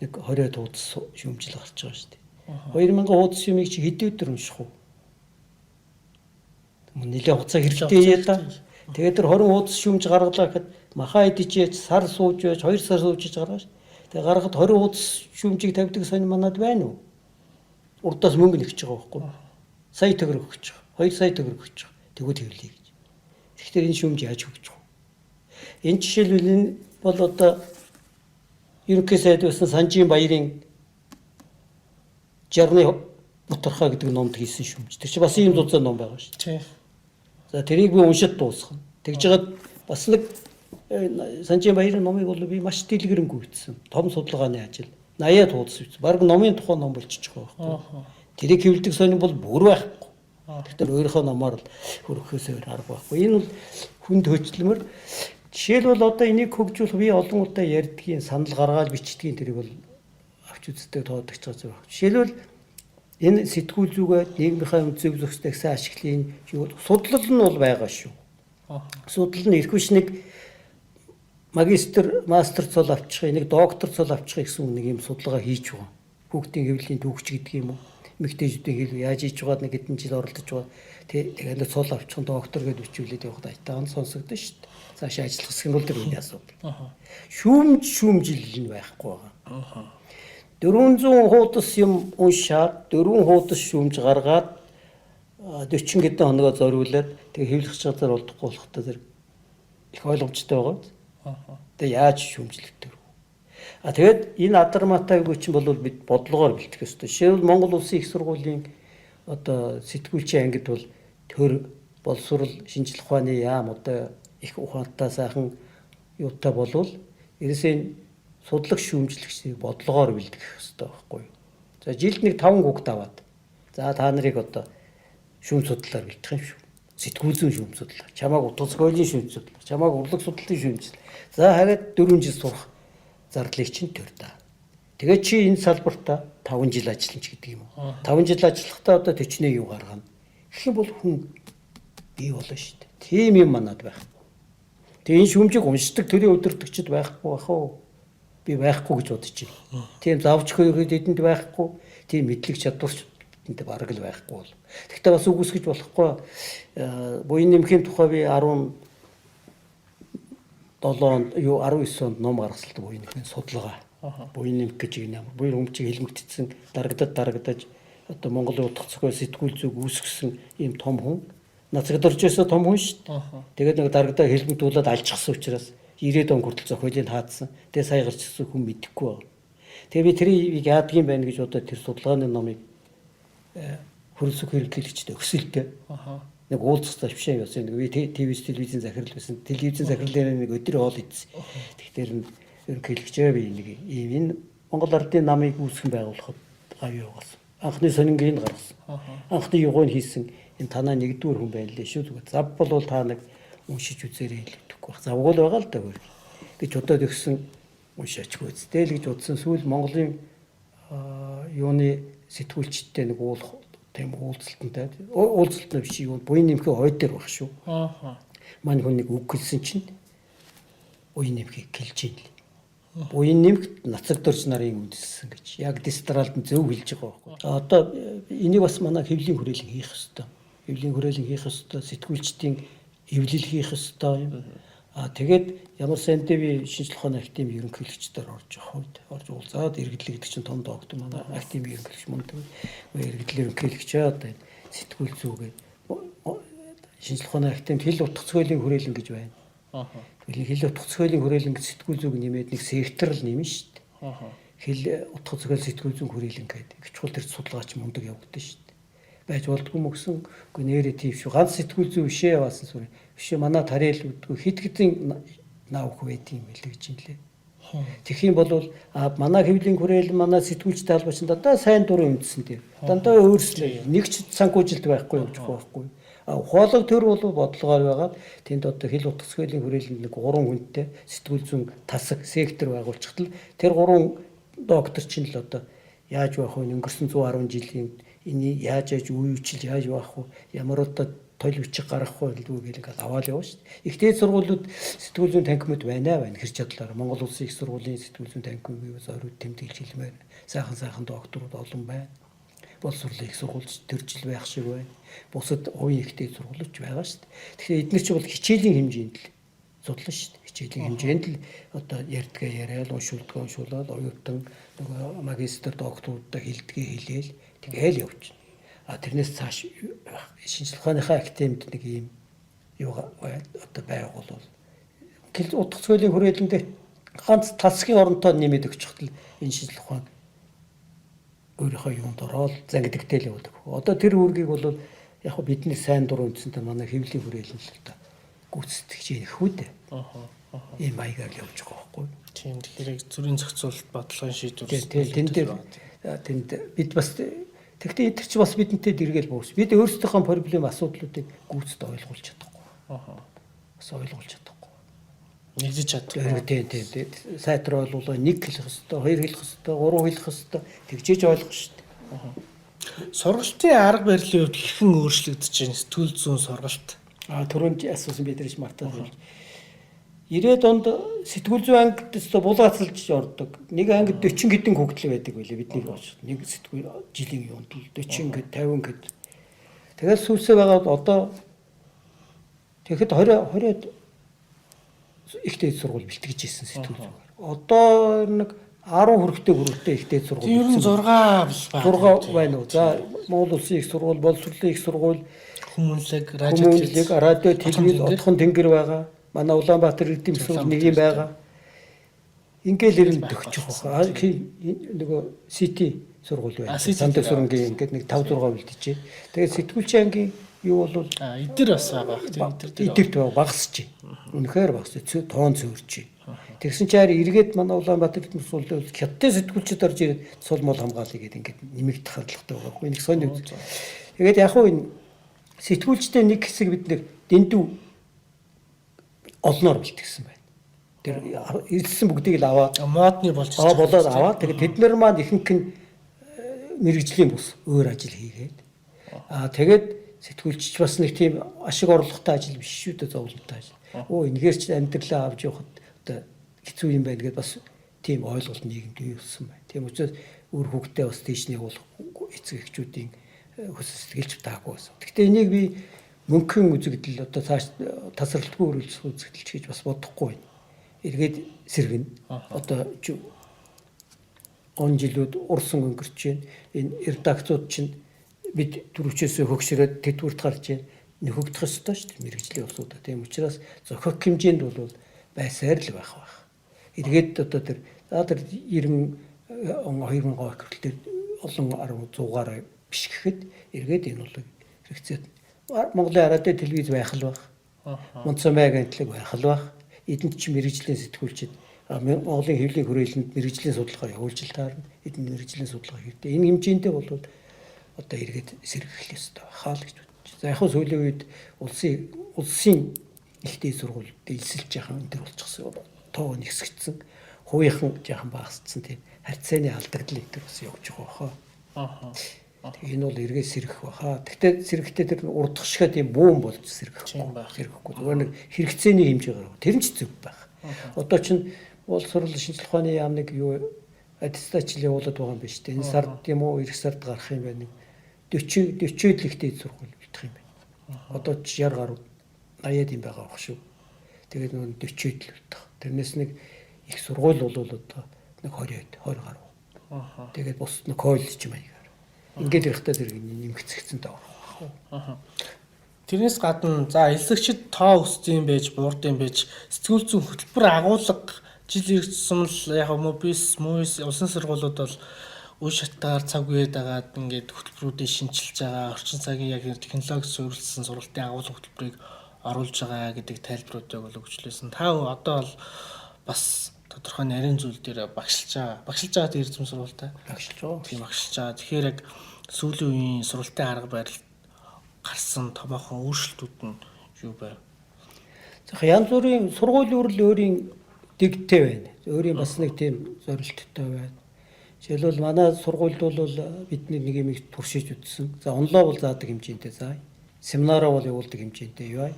нэг 20 хуудас шүүмжил гарч байгаа шүү дээ. 2000 хуудас юмыг чи хэдэн өдөр унших вэ? Нэлээ хугацаа хэрэгтэй яа та. Тэгээд тэр 20 хуудас шүүмж гаргалаа гэхэд маха идчихэж сар сууж байж 2 сар сууж гаргаж. Тэгээд гаргахад 20 хуудас шүүмжийг тавьдаг сонь манад байна уу? Урдаас мөнгө нэгч байгаа байхгүй. Сая төгрөг өгч байгаа. 2 сая төгрөг өгч байгаа. Тэгвэл хэвлэе гэж. Тэгэхээр энэ шүүмж яаж хөгжих вэ? Энэ жишээлбэл энэ бол одоо ерөнхий сайд байсан Санжийн баярын 60-ны Бутархаа гэдэг номд хийсэн шүүмж. Тэр чинь бас ийм зузаан ном байгаа шүү дээ. За тэрийг би уншид дуусгана. Тэгж жагаад бас нэг Санжийн баярын номыг бол би маш дэлгэрэнгүй бичсэн. Том судалгааны ажил. 80-аад хуудас бичсэн. Бараг номын тухай ном болчихж байгаа байхгүй. Тэрийг хэвлэдэг сонин бол бүр байхгүй. Тэгэхээр өөрийнхөө номоор л хөрөхөөс өөр арга байхгүй. Энэ бол хүнд хөчлөмөр. Жишээлбэл одоо энийг хөгжүүлэх би олон удаа ярьдгийн санал гаргаад бичдгийн тэрийг бол авч үздэг тоодогч байгаа зүйл. Жишээлбэл энэ сэтгүүл зүгээ нийгмийнхаа зөв зохистой сайн ашиглалын судлал нь бол байгаа шүү. Судлал нь эрх биш нэг магистр, мастер цол авчих, нэг доктор цол авчих гэсэн нэг юм судалгаа хийж байгаа. Хүүхдийн хэвлэлийн түүхч гэдэг юм уу? Эмэгтэйчүүдийн хэвлэл яаж хийж байгаад нэг хэдэн жил оролдож байгаа. Тэгээд нэг цол авчих нь доктор гэдээ бичүүлээд явахад айтаан сонсогдсон шүү дээ. Цаашаа ажиллах хэсэг нь бол тэр хүний асуудал. Шүүмж шүүмжил нь байхгүй байгаа. 400 хуудас юм уншаад 4 хуудас шүүмж гаргаад 40 хэдэн хоногоо зориулаад тэгээ хэвлэх газар болдохгүй болохтой зэрэг их ойлгомжтой байгаа. Тэгээ яаж шүүмжлэгдэх вэ? А тэгээд энэ адармаатай үгүй чинь бол бид бодлогоор бэлтгэх ёстой. Жишээлбэл Монгол Улсын их сургуулийн одоо сэтгүүлчийн ангид бол төр боловсрол шинжлэх ухааны яам одоо их ухаантай сайхан юутай болвол ерөөсөө энэ судлах шүүмжлэгчдийг бодлогоор бэлтгэх ёстой байхгүй юу? За жилд нэг 5 хүүхэд аваад за та нарыг одоо шүүм судлалаар бэлтгэх юм шүү. Сэтгүүл зүйн шүүм судлал, чамааг утга зохиолын шүүм судлал, чамааг урлаг судлалын шүүм судлал. За хараад 4 жил сурах зардлыг чинь төр да. Тэгээд чи энэ салбартаа 5 жил ажиллана ч гэдэг юм уу. 5 жил ажиллахдаа одоо 41 юу гаргана. Гэх юм бол хүн бий болно шүү дээ. Тийм юм манад байхгүй. Тэгээ энэ шүүмжийг уншдаг төрийн удирдагчид байхгүй бах уу? Би байхгүй гэж бодож байна. Тийм завч хөрөхөд эдэнд байхгүй, тийм мэдлэг чадварч эдэнд бараг л байхгүй бол. Гэхдээ бас үгүйсгэж болохгүй. Буян нэмхийн тухай би 18 онд юу 19 онд ном гаргасан буян нэмхийн судалгаа. Буян нэмэх гэж юм ямар буян өмчийг хэлмэгдсэн дарагдаж одоо Монголын утга зохиол сэтгүүл зүг үүсгэсэн ийм том хүн. Нацагдорж байсан том хүн шүү дээ. Тэгээд нэг дарагдаа хэлмэгдүүлээд алчихсан учраас 90-ад он хүртэл зохиолыг хаадсан. Тэгээд сая гарч ирсэн хүн мэдэхгүй байна. Тэгээ би тэрийг яадаг юм байна гэж одоо тэр судалгааны номыг хөрөлсөх хэрэглэгчтэй өсөлтөө. Нэг уулзах завшаа явсан. Нэг би ТV телевизийн захирал байсан. Телевизийн захирлын нэг өдөр хоол идсэн. Тэгэхээр ерөнхийлөгчөө би нэг ийм энэ Монгол ардын намыг үүсгэн байгуулахад гавь явуулсан. Анхны сонингийг гаргасан. Анхны югыг хийсэн энэ танаа нэгдүгээр хүн байна лээ шүү. Зүгээр зав болвол та нэг уншиж үзээрэй л гэхгүй байх. Завгүй л байгаа л да хөр гэж удаад өгсөн уншаачгүй үстэй л гэж бодсон. Сүүл Монголын юуны сэтгүүлчдтэй нэг уулах тийм уулзалтантай уулзалтан биш юу буян нэмхээ хой дээр баг шүү. Мань хүн нэг үг хэлсэн чинь буян нэмхийг гэлж ийн л. Буян нэмхт нацагдорч нарын үндэссэн гэж. Яг дистралд нь зөв хэлж байгаа байхгүй. Одоо энийг бас манай хэвлийн хүрээлэн хийх ёстой. Хэвлийн хүрээлэн хийх ёстой, сэтгүүлчдийн эвлэл хийх ёстой юм. А тэгээд ямар сайндээ би шинжлэх ухааны академийн ерөнхийлөгчдөр орж явах үед орж уулзаад иргэдлэг гэдэг чинь том доктор манай академийн ерөнхийлөгч мундаг. Иргэдэл ерөнхийлөгчөө одоо сэтгүүл зүгээ шинжлэх ухааны академид хэл утга зохиолын хүрээлэн гэж байна. Тэгэл хэл утга зохиолын хүрээлэн гэж сэтгүүл зүг нэмээд нэг сектор л нэмнэ шүү дээ. Хэл утга зохиол сэтгүүл зүйн хүрээлэн гэдэг. Их чухал тэр судалгаач мундаг явагдана шүү дээ. Байж болдгүй юм гэсэн. Үгүй нэрээ тийм шүү. Ганц сэтгүүл зүй бишээ яваасан сүр. Бишээ манай тариал үдгүй хэд хэдэн наавх байд юм билээ гэж юм лээ. Тэгэх юм бол манай хэвлийн хүрээл манай сэтгүүлчтэй холбооч дандаа сайн дурын үндсэн дээр. Дандаа өөрчлөлт нэг ч санхүүжилт байхгүй явж байгаа байхгүй. А ухаалаг төр бол бодлогоор байгаад тэнд одоо хэл утга зохиолын хүрээлэнд нэг 3 хүнтэй сэтгүүл зүйн тасаг сектор байгуулчихтал тэр 3 доктор чинь л одоо яаж байх вэ? Өнгөрсөн 110 жилийн энийг яаж яаж үе үчил яаж байх вэ? Ямар одоо толь бичиг гаргах вэ гэдэг гэл ингээл аваад явна шүү дээ. Их дээд сургуулиуд сэтгүүл зүйн танхимд байна байна хэр чадлаар. Монгол Улсын их сургуулийн сэтгүүл зүйн танхимыг зориуд тэмдэглэж хэлмээр сайхан сайхан докторууд олон байна. Боловсролын их сургуульч төржил байх шиг байна. Бусад хувийн их дээд сургуулиуд ч байгаа шүү дээ. Тэгэхээр эдгээр чи бол хичээлийн хэмжээнд л судлаа шүү дээ. Хичээлийн хэмжээнд л одоо ярьдгаа яриад, уншуулдгаа уншуулаад, оюутан нөгөө магистр докторуудаа хэлдгээ хэлээл тэгээл явчихна. А тэрнээс цааш шинжлэх ухааныхаа академид нэг ийм юу одоо байгуулвал утга зохиолын хүрээлэндээ ганц тасгийн оронтой нэмээд өгчихтөл энэ шинжлэх ухаан өөрийнхөө юунд ороод зангидагтэй л явдаг. Одоо тэр үүргийг бол яг бидний сайн дурын үндсэнтэй манай хэвлийн хүрээлэн л одоо гүйцэтгэж яах үү дээ. Ийм маягаар л явж байгаа байхгүй. Тийм тэгэхээр зүрийн зохицуулалт бодлогын шийдвэр. Тийм тэн дээр тэнд бид бас тэгтээ эдгээр чи бас бидэнтэй дэргээл буурс. Бид өөрсдийнхөө проблем асуудлуудыг гүйцэд ойлгуулж чадахгүй. Бас ойлгуулж чадахгүй. Нэгдэж чадахгүй. Тийм тийм тийм. Сайтар ойлгуулаа нэг хэлэх хэвээр, хоёр хэлэх хэвээр, гурван хэлэх хэвээр тэгжээж ойлгох шүү дээ. Сургалтын арга барилын хувьд хэрхэн өөрчлөгдөж байна? Сэтгүүл зүйн сургалт. А түрүүнд асуусан бид нар мартаад болж. 90-ад онд сэтгүүл зүйн ангид өстө булгаацалж ордог. Нэг ангид 40 хэдэн хүүхдэл байдаг байлээ бидний болж. Нэг сэтгүүл жилийн юунд л 40 хэд 50 хэд. Тэгээд сүүсээ байгаад одоо тэгэхэд 20 20-од их дээд сургууль бэлтгэж ирсэн сэтгүүл зүгээр. Одоо нэг 10 хүрэхтэй хүрэлтээ их дээд сургууль. Ер нь 6 байна. 6 байна уу? За Монгол Улсын их сургууль, боловсролын их сургууль, хүмүүнлэг, радио, телевиз, Отхон тэнгэр байгаа. Манай Улаанбаатар эрдэм сургууль нэг юм байгаа. Ингээл ер нь төгчих байх. Нөгөө Сити сургууль байна. Санддаг сурангийн ингээд нэг 5 6 үлдчихэ. Тэгээд сэтгүүлчийн ангийн юу бол эдэр бас байгаа. Эдэрт байгаа багасч. Үнэхээр багас. Тоон цөөрч. Тэгсэн чинь харин эргээд манай Улаанбаатар эрдэм сургуулийн хятадын сэтгүүлчид орж ирээд сул мол хамгаалъя гэдэг ингээд нэмэгдэх хандлагатай байгаа байхгүй. Нэг сони үз. Тэгээд яг хуу энэ сэтгүүлчтэй нэг хэсэг бид нэр дэндүү олноор бэлтгэсэн байна. Тэр ирсэн бүгдийг л аваад модны болж болоод аваад тэгээд тэд нар маань ихэнх нь мэрэгжлийн бус өөр ажил хийгээд тэгээд сэтгүүлчч бас нэг тийм ашиг орлоготой ажил биш шүү дээ, зовлонтой ажил. Өө энэгээр ч амьдралаа авч явахад одоо хэцүү юм байна гэдээ бас тийм ойлголт нийгэмд бий болсон байна. Тийм учраас үр хүүхдээ бас тийш нь явуулах эцэг эхчүүдийн хүсэл сэтгэлж таагүй байсан. Гэхдээ энийг би мөнхөн үзэгдэл одоо цааш тасралтгүй өргөлжих үзэгдэл гэж бас бодохгүй байна. Эргээд сэргэнэ. Одоо он жилүүд урсан өнгөрч байна. Энэ редакцууд чинь бид түрүүчээс хөгшрөөд тэдгүрт гарч байна. Нөхөгдөх ёстой шүү дээ мэргэжлийн улсуудаа. Тийм учраас зохих хэмжээнд бол байсаар л байх байх. Эргээд одоо тэр за тэр 90 он 2000 он хүртэл олон 10 100-аар биш гэхэд эргээд энэ бол хэрэгцээ. Монголын радио телевиз байх л байх. Мунцамай агентлаг байх л байх. Эдэнд чинь мэргэжлийн сэтгүүлчид Монголын хэвлэлийн хүрээлэнд мэргэжлийн судалгаа явуулж л таарна. Эдэнд мэргэжлийн судалгаа хийхдээ энэ хэмжээндээ бол одоо эргээд сэргэх ёстой хаа л гэж бодож. За яг сүүлийн үед улсын их дээд сургуульд элсэлж яхан энэ төр болчихсон. Тоо нэгсгдсэн. Хувийнхан жаахан багасцсан тийм харьцааны алдагдал энэ төр бас явж байгаа хаа. Энэ бол эргээ сэргэх баха. Гэхдээ сэргэхдээ тэр урдах шигэ тийм бүүн болж сэргэхгүй. Зүгээр нэг хэрэгцээний хэмжээгээр. Тэр нь ч зөв байх. Одоо чинь боловсрол шинжлэх ухааны яамныг юу аттестатчил явуулаад байгаа юм биш үү? Энэ сард юм уу, эх сард гарах юм байна. 40 40 л ихтэй сургууль үлдэх юм байна. Одоо ч 60 гаруй 80-ад юм байгаа баг шүү. Тэгээд нөгөө 40-д л үлдэх. Тэрнээс нэг их сургууль бол одоо нэг 20 20 гаруй. Тэгээд бус нэг коллеж маягаар. Ингээд ярихтаа зэрэг нэмэгцэгцэн таа орох байх. Тэрнээс гадна за элсэгчид тоо өсдөг юм байж, буурд юм байж, сэтгүүл зүйн хөтөлбөр агуулга жил ирэх тусам л яг мобис, муис улсын сургуулиуд бол үе шатаар цаг үеэд агаад ингээд хөтөлбөрүүдийг шинчилж байгаа, орчин цагийн яг технологи суурилсан сургалтын агуулга хөтөлбөрийг оруулж байгаа гэдэг тайлбаруудыг бол өгчлээсэн. Та одоо бол бас тодорхой нарийн зүйл дээр багшилж байгаа. Багшилж байгаа тэр эрдэм сургуультай. Багшилж байгаа. Тийм багшилж байгаа. Тэгэхээр яг сүүлийн үеийн сургалтын арга барил гарсан томоохон өөрчлөлтүүд нь юу байв? За янз бүрийн сургуулийн үрэл өөрийн дэгтэй байна. Өөрийн бас нэг тийм зорилттой байна. Жишээлбэл манай сургуульд бол бидний нэг юм их туршиж үзсэн. За онлоо бол заадаг хэмжээндээ заа. Семинараа бол явуулдаг хэмжээндээ юу.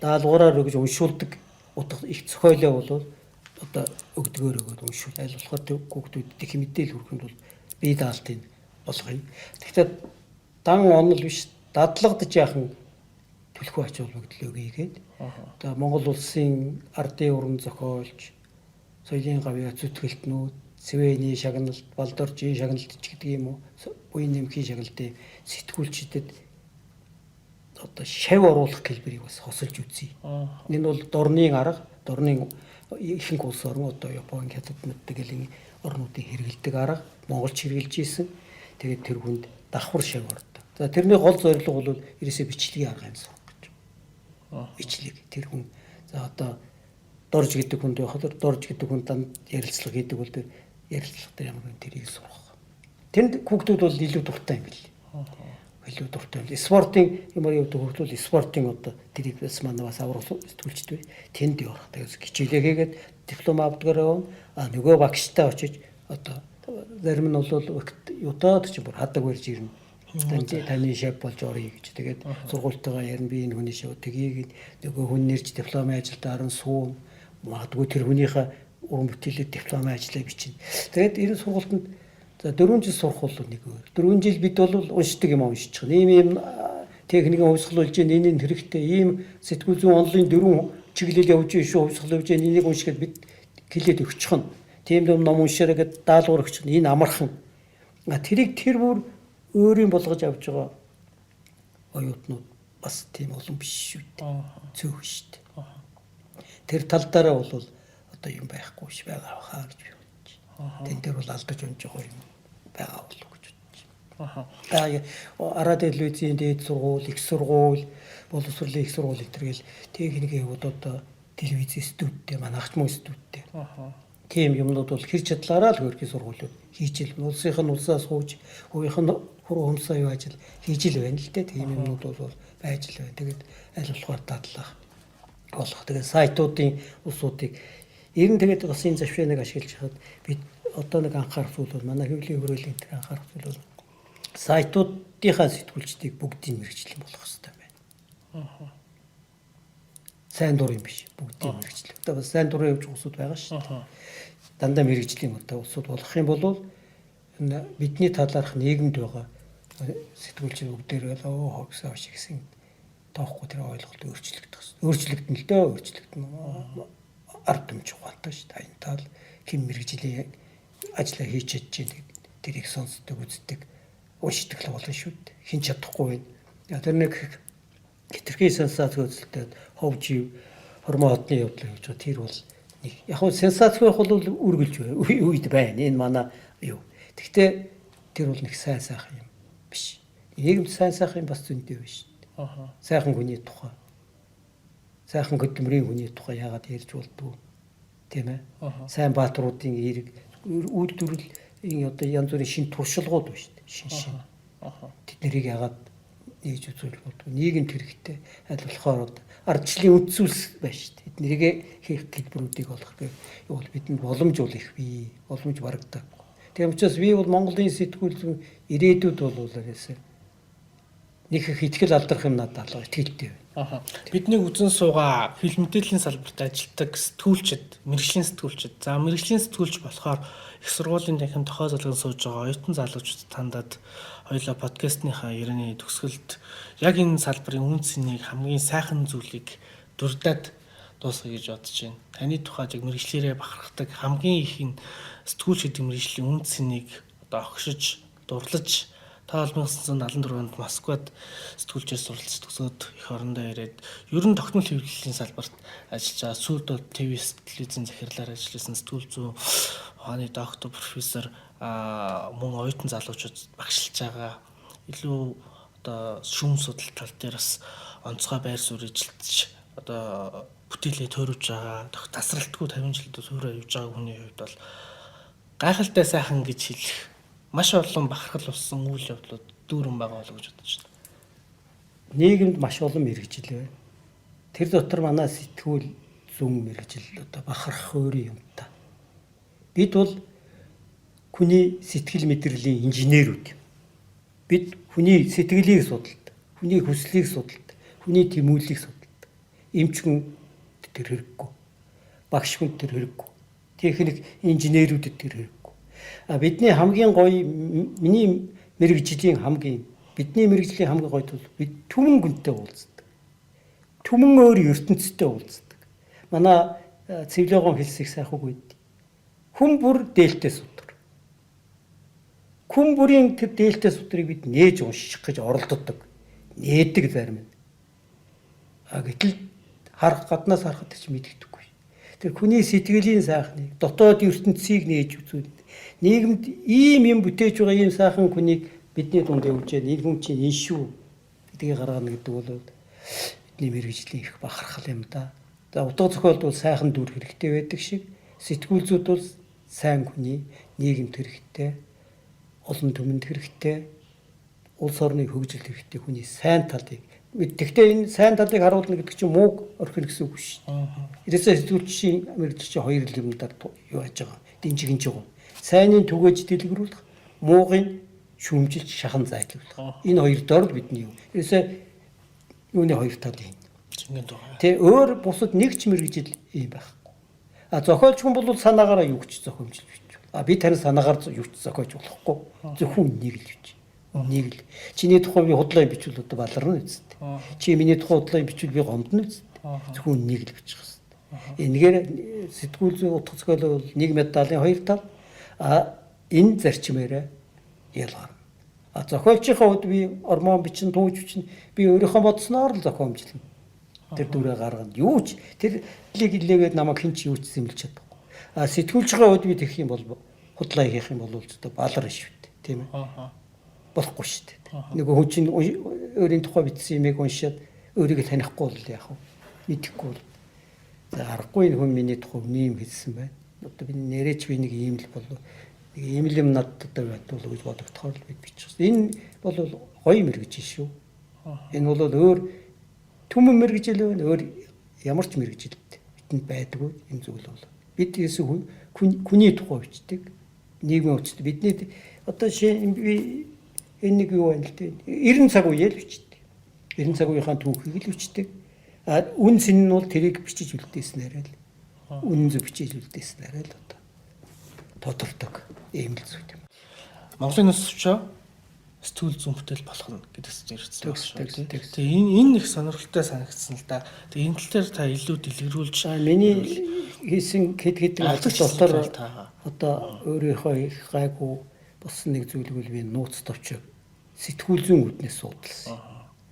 Даалгавраар өгж уншуулдаг утга их зохиолоо бол одоо өгдгөөр өгөөд уншуул. Аль болохоор хүүхдүүдэд их мэдээлэл хүргэхэд бол бие даалтыг болгоё. Тэгэхдээ дан онол биш дадлагд жаахан түлхүү ач холбогдол өгье гээд. Одоо Монгол улсын ардын уран зохиолч, соёлын гавьяа зүтгэлтнүүд, Цэвэний шагналт, Балдоржийн шагналт ч гэдэг юм уу, буян нэмхийн шагналтын сэтгүүлчдэд одоо шав оруулах хэлбэрийг бас хосолж үзье. Энэ бол дорны арга, дорны ихэнх улс орн одоо Япон, Хятад мэддэг орнуудын хэрэгэлдэг арга, Монголч хэрэгжилж исэн. Тэгээд тэр хүнд давхар шав ордог. За тэрний гол зорилго бол ерөөсөө бичлэгийн арга юм сурах гэж. Бичлэг тэр хүн за одоо Дорж гэдэг хүнд байхад Дорж гэдэг хүн данд ярилцлага хийдэг бол тэр ярилцлага дээр ямар нэгэн тэрийг сурах. Тэнд хүүхдүүд бол илүү дуртай юм бэл. Илүү дуртай юм. Спортын юмар явдаг хүүхдүүд спортын одоо тэрийг бас манай бас аврал сэтгүүлчд бай. Тэнд явах. Тэгээс хичээлээ хийгээд диплом авдгаар явна. А нөгөө багштай очиж одоо зарим нь бол юутаад ч бүр хадаг барьж ирнэ. Таны шеф болж оръё гэж. Тэгээд сургуультайгаа ярина, би энэ хүний шеф тгийг нөгөө хүн нэрж дипломын ажилд аран суун. Магадгүй тэр хүнийхээ уран бүтээлээр дипломын ажлаа бичнэ. Тэгээд энэ сургуультанд за 4 жил сурах бол нэг өөр. 4 жил бид бол уншдаг юм уншиж байгаа. Ийм ийм техникийн хувьсгал болж байна, энэ хэрэгтэй. Ийм сэтгүүл зүйн онлын 4 чиглэл явж байна шүү, хувьсгал явж байна. Энийг уншихад бид хэлээд өгчих нь. Тийм ном уншаарай гэд даалгавар өгчих нь. Энэ амархан. Тэрийг тэр бүр өөрийн болгож авч байгаа оюутнууд бас тийм олон биш шүү дээ. Цөөхөн шүү дээ. Тэр тал дээрээ бол одоо юм байхгүй ш байгаа хаа гэж би бодож. Тэн дээр бол алдаж унж байгаа юм байгаа болов гэж бодож. Араа телевизийн дээд сургууль, их сургууль, боловсролын их сургууль энэ төр гэл техникийн хувьд одоо телевизийн студидтэй, манайх ч мөн студидтэй. Тийм юмнууд бол хэр чадлаараа л хөрхийн сургуулиуд хийж ил. Улсынх нь улсаас хууж, хувийнх нь хуруу хөмсөө юу ажил хийж ил байна л дээ. Тийм юмнууд бол байж л байна. Тэгээд аль болохоор дадлах болох. Тэгээд сайтуудын улсуудыг ер нь тэгээд бас энэ завшааныг ашиглаж хахад бид одоо нэг анхаарах зүйл бол манай хэвлэлийн хүрээлэн энэ анхаарах зүйл бол сайтуудынхаа сэтгүүлчдийг бүгдийг мэргэжлэн болох хэрэгтэй байна. Сайн дурын биш, бүгдийг мэргэжлэн. Одоо бас сайн дурын явж улсууд байгаа шүү дээ. Дандаа мэргэжлийн одоо улсууд болох юм бол энэ бидний талаарх нийгэмд байгаа сэтгүүлчид бүгдээрээ л өө хогсоо шиг гэсэн тоохгүй тэр ойлголт өөрчлөгдөх. Өөрчлөгдөн л дөө, өөрчлөгдөн. Ард түмж ухаантай шүү дээ. Аянтаал хэн мэргэжлийн ажлаа хийж чадж байна тэрийг сонсдог, үздэг, уншдаг л болно шүү дээ. Хэн чадахгүй байна. Тэр нэг хэтэрхий сенсац үзэлтэй хов жив хормоо хотны явдал гэж байгаа. Тэр бол нэг яг нь сенсац байх бол үргэлж үед байна. Энэ манай юу. Гэхдээ тэр бол нэг сайн сайхан юм биш. Нийгэмд сайн сайхан юм бас зөндөө биш. Сайхан хүний тухай. Сайхан хөдөлмөрийн хүний тухай яагаад ярьж болдгоо. Тийм ээ. Сайн баатруудын эерэг үйлдвэрлэл одоо янз бүрийн шин туршилгууд байна шүү дээ. Шин шин. Тэд нарыг яагаад нээж үзүүл болдгоо. Нийгэмд хэрэгтэй аль болохоор ардчлалын үндсүүлс байна шүү дээ. Тэд нарыг хийх төлбөрүүдийг олох гэх юу бол бидэнд боломж бол их бий. Боломж барагдаагүй. Тийм учраас би бол Монголын сэтгүүл зүйн ирээдүйд бол ерөөсөө нэг их итгэл алдрах юм надад алга итгэлтэй байна. Бидний үзэн суугаа хэл мэдээллийн салбарт ажилладаг сэтгүүлчид, мэргэжлийн сэтгүүлчид. За мэргэжлийн сэтгүүлч болохоор их сургуулийн танхим тохиол золгон сууж байгаа оюутан залуучуудад хандаад хоёулаа подкастныхаа ерөнхий төгсгөлд яг энэ салбарын үн цэнийг хамгийн сайхан зүйлийг дурдаад дуусгая гэж бодож байна. Таны тухайд яг мэргэжлээрээ бахархдаг хамгийн их энэ сэтгүүлч гэдэг мэргэжлийн үн цэнийг одоо огшиж, дурлаж та 1974 онд Москвад сэтгүүлчээр суралцж төгсөөд эх орондоо ирээд ер нь тогтмол хэвлэлийн салбарт ажиллаж байгаа. Сүүлд бол ТВ телевизийн захирлаар ажилласан сэтгүүл зүйн ухааны доктор, профессор мөн оюутан залуучууд багшилж байгаа. Илүү одоо шүүм судал тал дээр бас онцгой байр суурь эжилтж одоо бүтээлээ тойруулж байгаа. Тасралтгүй 50 жилд суурь явж байгаа хүний хувьд бол гайхалтай сайхан гэж хэлэх маш олон бахархал болсон үйл явдлууд дүүрэн байгаа болов гэж бодож байна. Нийгэмд маш олон мэргэжил байна. Тэр дотор манай сэтгүүл зүүн мэргэжил одоо бахарх өөрийн юм та. Бид бол хүний сэтгэл мэдрэлийн инженерүүд юм. Бид хүний сэтгэлийг судалдаг, хүний хүслийг судалдаг, хүний тэмүүллийг судалдаг. Эмч хүн тэр хэрэггүй. Багш хүн тэр хэрэггүй. Техник инженерүүдэд тэр хэрэггүй. А бидний хамгийн гоё миний мэргэжлийн хамгийн бидний мэргэжлийн хамгийн гоё тул бид түмэн хүнтэй уулздаг. Түмэн өөр ертөнцтэй уулздаг. Манай Цэвлэгон хэлсэх сайхан үг байд. Хүн бүр дээлтэй судар. Хүн бүрийн тэр дээлтэй судрыг бид нээж унших гэж оролддог. Нээдэг зарим нь. А гэтэл харах гаднаас харахад ч мэдэгдэхгүй. Тэр хүний сэтгэлийн сайхныг, дотоод ертөнцийг нээж үзүүл. Нийгэмд ийм юм бүтээж байгаа ийм сайхан хүнийг бидний дунд явуулж байгаа энэ хүн чинь энэ шүү гэдгийг гаргана гэдэг бол бидний мэргэжлийн их бахархал юм да. За утга зохиолд бол сайхан дүр хэрэгтэй байдаг шиг сэтгүүл зүйд бол сайн хүний нийгэмд хэрэгтэй, олон түмэнд хэрэгтэй, улс орны хөгжил хэрэгтэй хүний сайн талыг. Тэгэхдээ энэ сайн талыг харуулна гэдэг чинь мууг орхино гэсэн үг шүү дээ. Ерөөсөө сэтгүүлчийн мэргэжлийн хоёр л юм даа юу яаж байгаа. Дэнжигэнж байгаа. Сайныг түгээж дэлгэрүүлэх, муугыг шүүмжилж шахан зайлуулах. Энэ хоёр доор л бидний юу. Ерөөсөө юуны хоёр тал юм. Зингийн тухай. Тэ өөр бусад нэг ч мэргэжил юм байхгүй. А зохиолч хүн бол санаагаараа юу ч зохиомжлж бич. А би тань санаагаар юу ч зохиож болохгүй. Зөвхөн үнийг л бич. Үнийг л. Чиний тухай би худлаа бичвэл одоо баларна үсттэй. Чи миний тухай худлаа бичвэл би гомдно үсттэй. Зөвхөн үнийг л бичих хэвээр. Энэгээр сэтгүүл зүйн утга зохиол бол нэг медалийн хоёр тал. А энэ зарчмаараа ялгарна. А зохиолчийнхаа хувьд би ормон бичин, тууж бичин би өөрийнхөө бодсноор л зохиомжлно. Тэр дүрээ гаргана. Юу ч тэр лиг илээгээд намайг хэн ч юу ч зэмлэж чадахгүй. А сэтгүүлчийн хувьд би тэгэх юм бол худлаа хийх юм бол зөвхөн балар шүү дээ, тийм ээ. Болохгүй шүү дээ. Нөгөө хүн чинь өөрийн тухай бичсэн юмыг уншаад өөрийгөө танихгүй бол яах вэ? Мэдэхгүй бол. За аргагүй энэ хүн миний тухай өмнө юм хэлсэн байна. Одоо би нэрээч би нэг ийм л болов. Нэг ийм л юм надад одоо байдвал гэж бодогдохоор л бид бичих. Энэ бол гоё мэргэжил шүү. Энэ бол өөр түмэн мэргэжил байна. Өөр ямар ч мэргэжилд бидэнд байдгүй энэ зүйл бол. Бид ерөөсөө хүний тухай бичдэг. Нийгмийн үндсэд бидний одоо жишээ би энэ нэг юу байна л дээ. 90 цаг үеэл бичдэг. 90 цаг үеийнхаа түүхийг л бичдэг. А үн цэн нь бол тэрийг бичиж үлдээснээр л үнэн зөв бичиж үлдээснээр л одоо тодордог ийм л зүйл юм. Монголын нүс өчөө сэтгүүл зүйн бүтээл болох нь гэдэг зэрэгцсэн байна шүү. Тэгээ энэ их сонирхолтой санагдсан л да. Тэгээ энэ тал дээр та илүү дэлгэрүүлж миний хийсэн хэд хэдэн ажил дотор одоо өөрийнхөө их гайгүй болсон нэг зүйлгүй би нууц товчоо сэтгүүл зүйн үүднээс судалсан.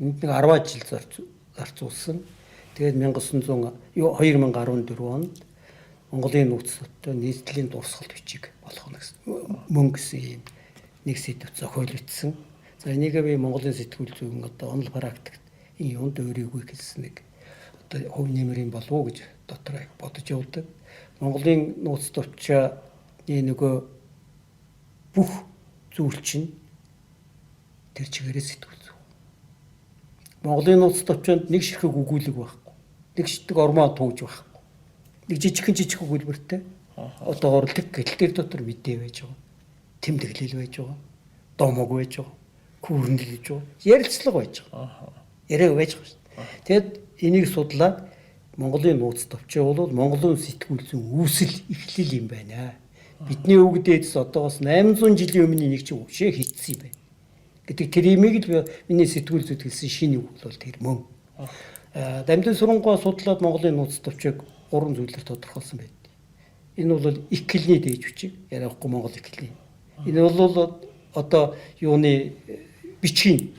Энд нэг 10 жил зарцуулсан. Тэгээд 2014 онд Монголын нууц товчтой нийтлэлийн дурсгалт бичиг болох гэсэн мөн гэсэн ийм нэг сэдв зохиол бичсэн. За энийг би Монголын сэтгүүл зүйн одоо онол практикт энэ юунд өөрийгөө хэлсэн нэг одоо хувь нэмэр юм болов уу гэж дотор бодож явдаг. Монголын нууц товчны нөгөө бүх зүйл чинь тэр чигээрээ сэтгүүл зүй. Монголын нууц товчонд нэг ширхэг өгүүлэг байхгүй. Нэг ширхэг ормоо тууж байхгүй. Нэг жижигхэн жижиг өгүүлбэртэй. Одоогоор л гэл тэр дотор мэдээ байж байгаа. Тэмдэглэл байж байгаа. Домог байж байгаа. Хүүрнэл гэж байгаа. Ярилцлага байж байгаа. Яриа байж байгаа шүү дээ. Тэгэд энийг судлаад Монголын нууц товчоо бол Монголын сэтгүүл зүйн үүсэл эхлэл юм байна. Бидний өвөг дээдэс одоогоос 800 жилийн өмнө энийг чи өвшөө хийцсэн юм байна гэдэг тэр имийг л миний сэтгүүл зүйд хэлсэн шинэ үг бол тэр мөн. Дамдын сурангуй судлаад Монголын нууц товчоог гурван зүйлээр тодорхойлсон байд. Энэ бол их хэлний дээж хүчиг, яриахгүй монгол их хэлний. Энэ бол одоо юуны бичгийн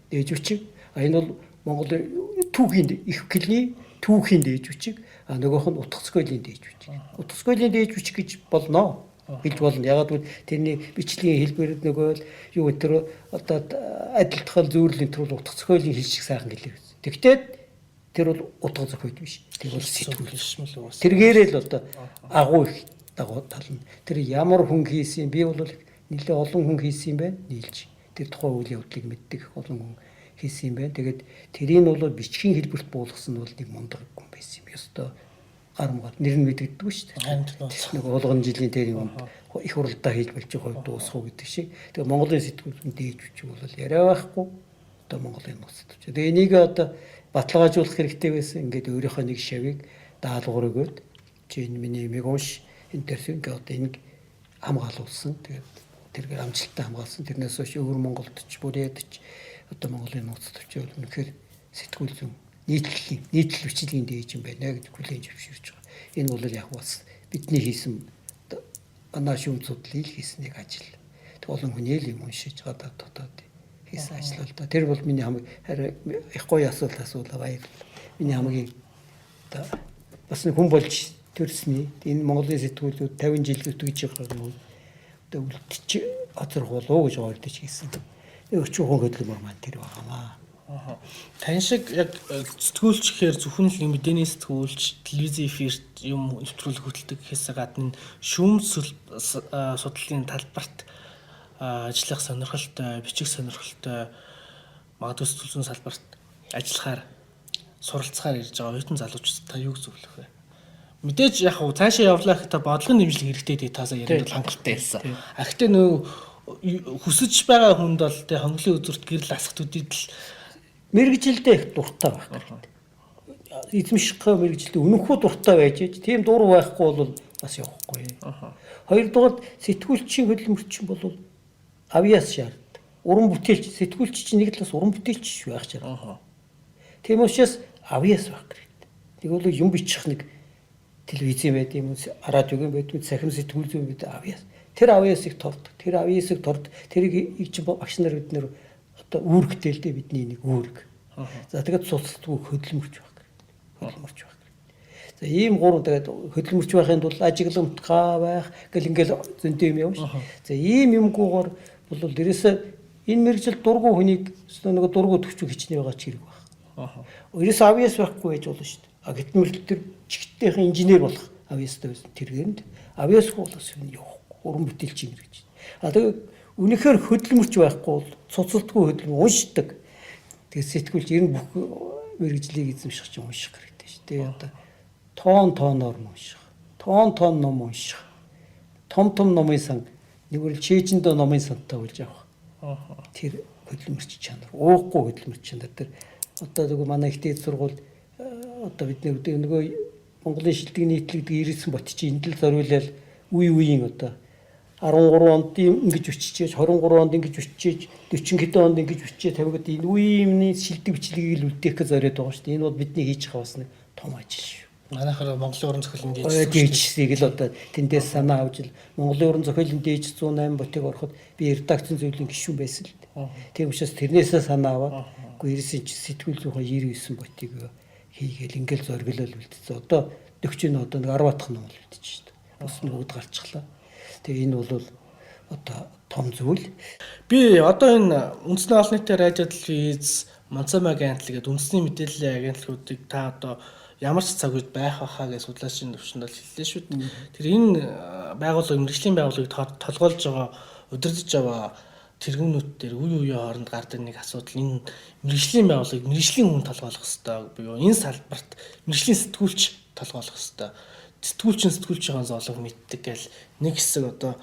дээж хүчиг. А энэ бол Монгол түүхийн их хэлний түүхийн дээж хүчиг. А нөгөөх нь утга зохиолын дээж хүчиг. Утга зохиолын дээж хүчиг гэж болно. Хэлж болно. Ягаад гэвэл тэрний бичлэгийн хэлбэр нөгөө л юу тэр одоо адилтгал зүйрлэл энэ төр бол утга зохиолын хэл шиг сайхан хэлээ. Тэгтээд тэр бол утга зохиол биш. Тэр бол сэтгүүл. Тэргээрээ л одоо агуу их дагуу тал нь. Тэр ямар хүн хийсэн би бол нэлээ олон хүн хийсэн юм байна. Нийлж тэр тухайн үйл явдлыг мэддэг олон хүн хийсэн юм байна. Тэгээд тэрийг бол бичгийн хэлбэрт буулгасан нь бол нэг мундаг хүн байсан юм. Ёстой гар мгад нэр нь мэддэггүй шүү дээ. Нэг уулган жилийн тэр юмд их хуралдаа хийж болж байгаа дуусах уу гэдэг шиг. Тэгээ Монголын сэтгүүл зүйн дээж хүчиг бол яриа байхгүй. Одоо Монголын нууц товч. Тэгээ энийг одоо баталгаажуулах хэрэгтэй байсан. Ингээд өөрийнхөө нэг шавийг даалгавар өгөөд чи энэ миний юмыг унш энэ төрс ингээд одоо энийг хамгаалуулсан. Тэгээд тэргээр амжилттай хамгаалсан. Тэрнээс хойш өвөр Монголд ч бүрээд ч одоо Монголын нууц товч бол үнэхээр сэтгүүл зүйн нийтлэлийн нийтлэл бичлэгийн дээж юм байна гэж хүлээн зөвшөөрч байгаа. Энэ бол яг бас бидний хийсэн манай шүүм судлалыг хийсэн нэг ажил. Тэг олон хүний л юм уншиж гадаад дотоод хийсэн ажил л да. Тэр бол миний хамгийн их гоё асуулт асуулаа баярлалаа. Миний хамгийн одоо бас нэг хүн болж төрсний энэ Монголын сэтгүүлүүд 50 жил зүтгэж байгаа юм. Одоо үлдчих хоцрох болов уу гэж ойлдож хийсэн. Өчүүхэн хөдөлмөр маань тэр байгаамаа. Тань шиг яг сэтгүүлч гэхээр зөвхөн л мэдээний сэтгүүлч, телевизийн эфирт юм нэвтрүүлэг хөтэлдэг гэхээсээ гадна шүүм судлалын талбарт ажиллах сонирхолтой, бичих сонирхолтой, магадгүй сэтгүүл зүйн салбарт ажиллахаар суралцахаар ирж байгаа оюутан залуучуудад та юу зөвлөх вэ? Мэдээж яг хуу цаашаа явлаа гэхэд бодлогын дэмжлэг хэрэгтэй гэдэг таасаа яриад бол хангалттай байсан. А гэхдээ нөө хүсэж байгаа хүнд бол тэ хонглын үзүүрт гэрэл асах төдийд л мэргэжилдээ их дуртай байх хэрэгтэй. Эзэмших мэргэжилдээ үнэхүү дуртай байж ээж тийм дур байхгүй бол бас явахгүй. Хоёрдугаар сэтгүүлчийн хөдөлмөрчин бол авьяас шаарддаг. Уран бүтээлч сэтгүүлч чинь нэг талаас уран бүтээлч байх шаардлага. Тийм учраас авьяас байх хэрэгтэй. Нэг бол юм бичих нэг телевизийн байд юм уу, радиогийн байд юм, цахим сэтгүүл зүйн байд авьяас. Тэр авьяасыг торд, тэр авьяасыг торд, тэрийг чинь багш нар бид нэр одоо үүрэгтэй л дээ бидний нэг үүрэг. За тэгээд цуцдгүй хөдөлмөрч байх хэрэгтэй. Хөдөлмөрч байх хэрэгтэй. За ийм гурван тэгээд хөдөлмөрч байхын тулд ажигламтгай байх гэл ингээл зөндөө юм явна ш. За ийм юмгүйгээр бол дээрээсээ энэ мэргэжил дургу хүнийг нөгөө дургу төвчөг хичнээн байгаа ч хэрэг байх. Ерөөсөө авьяас байхгүй байж болно шүү дээ. А гэтэл тэр чигтээхэн инженер болох авьяастай байсан тэргээр нь авьяасгүй бол бас юм явахгүй. Уран бүтээлч юм гэж. А тэгээд үнэхээр хөдөлмөрч байхгүй бол цуцалдгүй хөдөлмөр уншдаг. Тэгээд сэтгүүлч ер нь бүх мэргэжлийг эзэмших чинь унших хэрэгтэй шүү дээ. Одоо тоон тооноор нь унших. Тоон тоон ном унших. Том том номын сан нэг үл чэйжэндээ номын сантай болж авах. Тэр хөдөлмөрч чанар, уухгүй хөдөлмөрч чанар тэр одоо нөгөө манай их дээд сургууль одоо бид нөгөө Монголын шилдэг нийтлэг 99 бот чи энд л зориулаад үе үеийн одоо 13 онд ингэж өччихээж, 23 онд ингэж өччихээж, 40 хэдэн онд ингэж өччихээ 50 гээд энэ үеийн шилдэг бичлэгийг л үлдээх гэж зориод байгаа шүү дээ. Энэ бол бидний хийж байгаа бас нэг том ажил шүү. Манайхаар Монголын уран зохиолын дээжсийг л одоо тэндээс санаа авч л Монголын уран зохиолын дээж 108 ботыг ороход би редакцийн зөвлөлийн гишүүн байсан л. Тийм учраас тэрнээсээ санаа аваад үгүй ирсэн чи сэтгүүл зүүхээ 99 ботыг хийгээл ингээл зориглол үлдсэн. Одоо 40 нь одоо нэг 10 атх ном л үлдчихэж шүү дээ. Бус нь бүгд гарчихлаа. Тэгээ энэ бол одоо том зүйл. Би одоо энэ үндэсний олон нийтийн радио телевиз, Монцом агентлаг гэдэг үндэсний мэдээллийн агентлагуудыг та одоо ямар ч цаг үед байх байхаа гэж судлаачийн төвшөнд бол хэллээ шүү дээ. Тэр энэ байгууллага мэргэжлийн байгууллагыг толгойлж байгаа, удирдах байгаа тэргүүнүүд дээр үе үеийн хооронд гардаг нэг асуудал энэ мэргэжлийн байгууллагыг мэргэжлийн хүн толгойлох ёстой буюу энэ салбарт мэргэжлийн сэтгүүлч толгойлох ёстой. Сэтгүүлчин сэтгүүлчийн зоолог мэддэг гэл нэг хэсэг одоо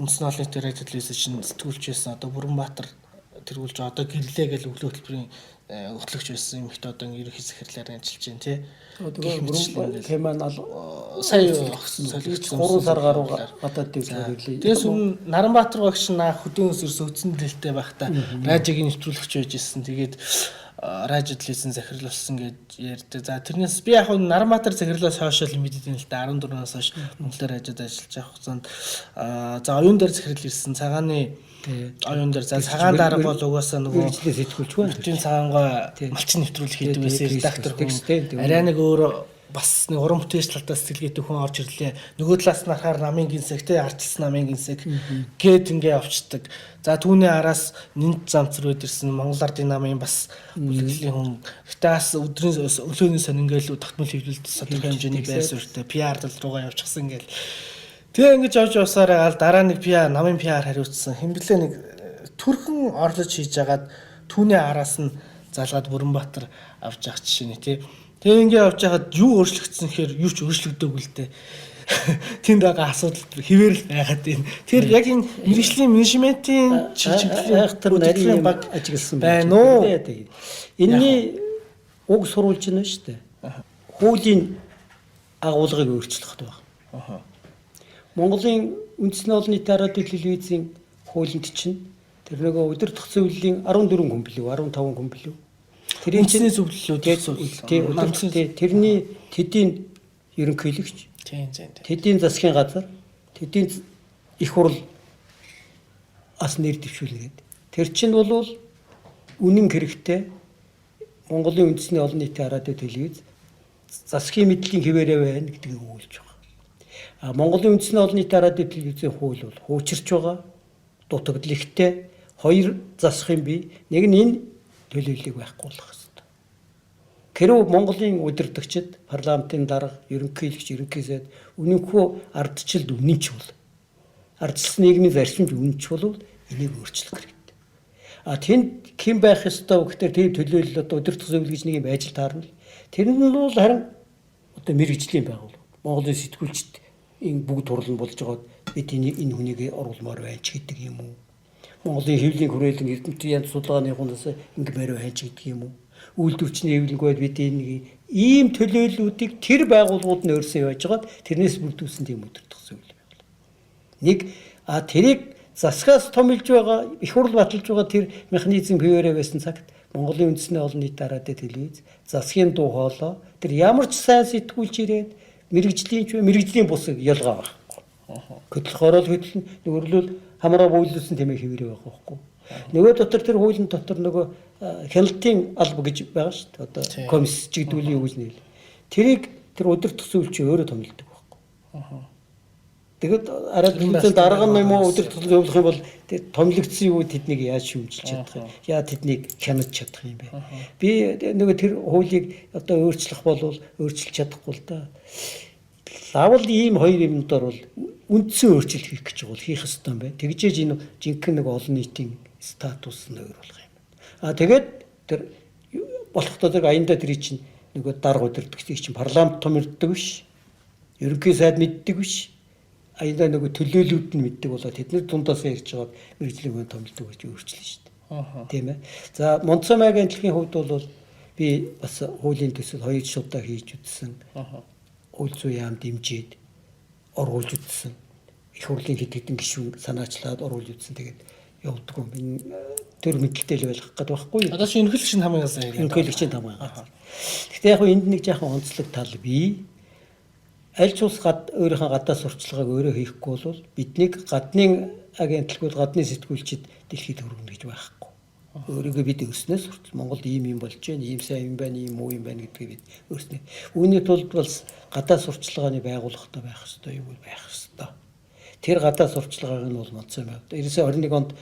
үндэсний олон нийтийн радио телевиз чинь сэтгүүлч байсан одоо Бүрэнбаатар тэргүүлж одоо гэрлээ гэл өглөө хөтөлбөрийн хөтлөгч байсан эмэгтэй одоо ерөнхий захирлаар ажиллаж байна тий. Одоо Кеман сая солигдсон 3 сар гаруй гадаад дэвшлээ гэрлээ. Тэгээс өмнө Наранбаатар багш наа хөдөөн өсөр сөгдсөн дэлтэй байхдаа радиогийн нэвтрүүлэгч байж ирсэн. Тэгээд радио телевизэн захирал болсон гэж ярьдаг. За тэрнээс би яг нь Наранбаатар захирлаас хойш л мэддэг юм л да 14-өөс хойш Монголын радиод ажиллаж явах хугацаанд за оюун дээр захирал ирсэн. Цагааны оюун дээр за цагаан дарга бол угаасаа нөгөө мэргэжлийн сэтгүүлч байна. Бүтэн цагаангаа малчин нэвтрүүлэг хийдэг байсан редактор хүн. Арай нэг өөр бас нэг уран бүтээлч талдаа сэтгэлгээтэй хүн орж ирлээ. Нөгөө талаас нь харахаар намын гинсэг те ардчилсан намын гинсэг гээд ингээ явцдаг. За түүний араас нэнт замц руу ирсэн Монгол Ардын намын бас бүлэглэлийн хүн. Гэтэ бас өдрийн өлөөний сон ингээл тогтмол хэвлэлд тодорхой хэмжээний байр суурьтай PR тал руугаа явчихсан ингээл. Тэгээ ингэж явж явсараа гал дараа нэг PR намын PR хариуцсан. Хэмбэлээ нэг төрхөн орлож хийж агаад түүний араас нь залгаад Бүрэнбаатар авч явах жишээ нэ тий. Тэгээ ингээ явж байхад юу өөрчлөгдсөн гэхээр юу ч өөрчлөгдөөгүй л дээ. Тэнд байгаа асуудал хэвээр л байгаад байна. Тэгэхээр яг энэ мэргэжлийн менежментийн чиглэлийн айхтар нарийн баг ажигласан байна уу? Энэний уг сурвалж нь шүү дээ. Хуулийн агуулгыг өөрчлөх хэрэгтэй байна. Монголын үндэсний олон нийтийн радио телевизийн хуулинд чинь тэр нөгөө удирдах зөвлөлийн 14 хүн билүү 15 хүн билүү. Тэрийн үндэсний зөвлөлүүд тий тэрний тэдийн ерөнхийлөгч тэдийн засгийн газар тэдийн их хурл ас нэр дэвшүүлнэ гэдэг. Тэр чинь бол үнэн хэрэгтэй Монголын үндэсний олон нийтийн радио телевиз засгийн мэдлийн хэвээрээ байна гэдгийг өгүүлж байгаа. А Монголын үндэсний олон нийтийн радио телевизийн хууль бол хуучирч байгаа. Дутагдал ихтэй хоёр засах юм бий. Нэг нь энэ төлөөллийг байхгүй болох ёстой. Хэрвээ Монголын удирдагчид, парламентын дарга, ерөнхийлөгч, ерөнхий сайд үнэнхүү ардчилд үнэнч бол ардчилсан нийгмийн зарчимд үнэнч бол энийг өөрчлөх хэрэгтэй. А тэнд хэн байх ёстой вэ гэхээр тийм төлөөлөл одоо удирдах зөвлөл гэж нэг юм байж л таарна. Тэр нь бол харин одоо мэргэжлийн байгууллага. Монголын сэтгүүлчид энэ бүгд хурал нь болж байгаад бид энэ хүнийг оруулмаар байна ч гэдэг юм уу? Монголын хэвлэлийн хүрээлэн эрдэмтдийн янз судалгааны хунаас ингэмээр байна ч гэдэг юм уу? Үйлдвэрчний хэвлэнг байд бид энэ ийм төлөөллүүдийг тэр байгууллагууд нь өөрсөө явж байгаад тэрнээс бүрдүүлсэн тийм удирдах зөвлөл байгууллага. Нэг тэрийг засгаас томилж байгаа, их хурл баталж байгаа тэр механизм хэвээрээ байсан цагт Монголын үндэсний олон нийтийн радио телевиз засгийн дуу хоолой тэр ямар ч сайн сэтгүүлч ирээд мэргэжлийн ч мэргэжлийн бус ялгаа байхгүй. Хөтлөхөөрөө л хөтлөн нөгөөрлөл хамраа буулсан тэмээ хэвээрээ байгаа байхгүй. Нөгөө дотор тэр хуулийн дотор нөгөө хяналтын алба гэж байгаа шүү дээ. Одоо комисс ч гэдэг үлийн үг нэл. Тэрийг тэр удирдах зөвлөч өөрөө томилдог байхгүй. Тэгэд арай төлөвлөсөн дарга нь юм уу удирдах зөвлөх юм бол томилогдсон юу тэднийг яаж шүүмжилж чадах юм? Яа тэднийг хянаж чадах юм бэ? Би нөгөө тэр хуулийг одоо өөрчлөх бол өөрчилж чадахгүй л да. Лавл ийм хоёр юм дор бол үндсэн өөрчлөлт хийх гэж бол хийх ёстой юм байна. Тэгжээж энэ жинхэнэ нэг олон нийтийн статус нь өөр болох юм. А тэгээд тэр болохдоо тэр аяндаа тэр чинь нөгөө дарга удирдагчдыг чинь парламент томилдог биш. Ерөнхий сайд мэддэг биш. Аяндаа нөгөө төлөөлүүд нь мэддэг болоо тэд нар дундаас ярьж байгаад мэргэжлийн хүн томилдог гэж өөрчлөн шүү дээ. Тийм ээ. За Монцом агентлагийн хувьд бол би бас хуулийн төсөл хоёр шуудаа хийж үзсэн. Хууль зүйн яам дэмжиж оруулж үзсэн. Их хурлын хэд хэдэн гишүүн санаачлаад оруулж үзсэн. Тэгээд явдаггүй. Энэ төр мэдлэлтэй л байх гэдэг байхгүй юу? Одоо чи ерөнхийлөгч нь хамгийн газар. Ерөнхийлөгчийн хамгийн газар. Гэхдээ яг энд нэг жаахан онцлог тал бий. Аль ч улс өөрийнхөө гадаа сурчлагыг өөрөө хийхгүй бол биднийг гадны агентлагууд, гадны сэтгүүлчид дэлхийд хөргөнө гэж байхгүй. Өөрийгөө бид өөрснөө сурч Монголд ийм юм болж байна, ийм сайн юм байна, ийм муу юм байна гэдгийг бид өөрснөө. Үүний тулд бол гадаа сурчлагын байгууллагатай байх ёстой, юу байх ёстой. Тэр гадаа сурчлагыг нь бол Монцомай. 1921 онд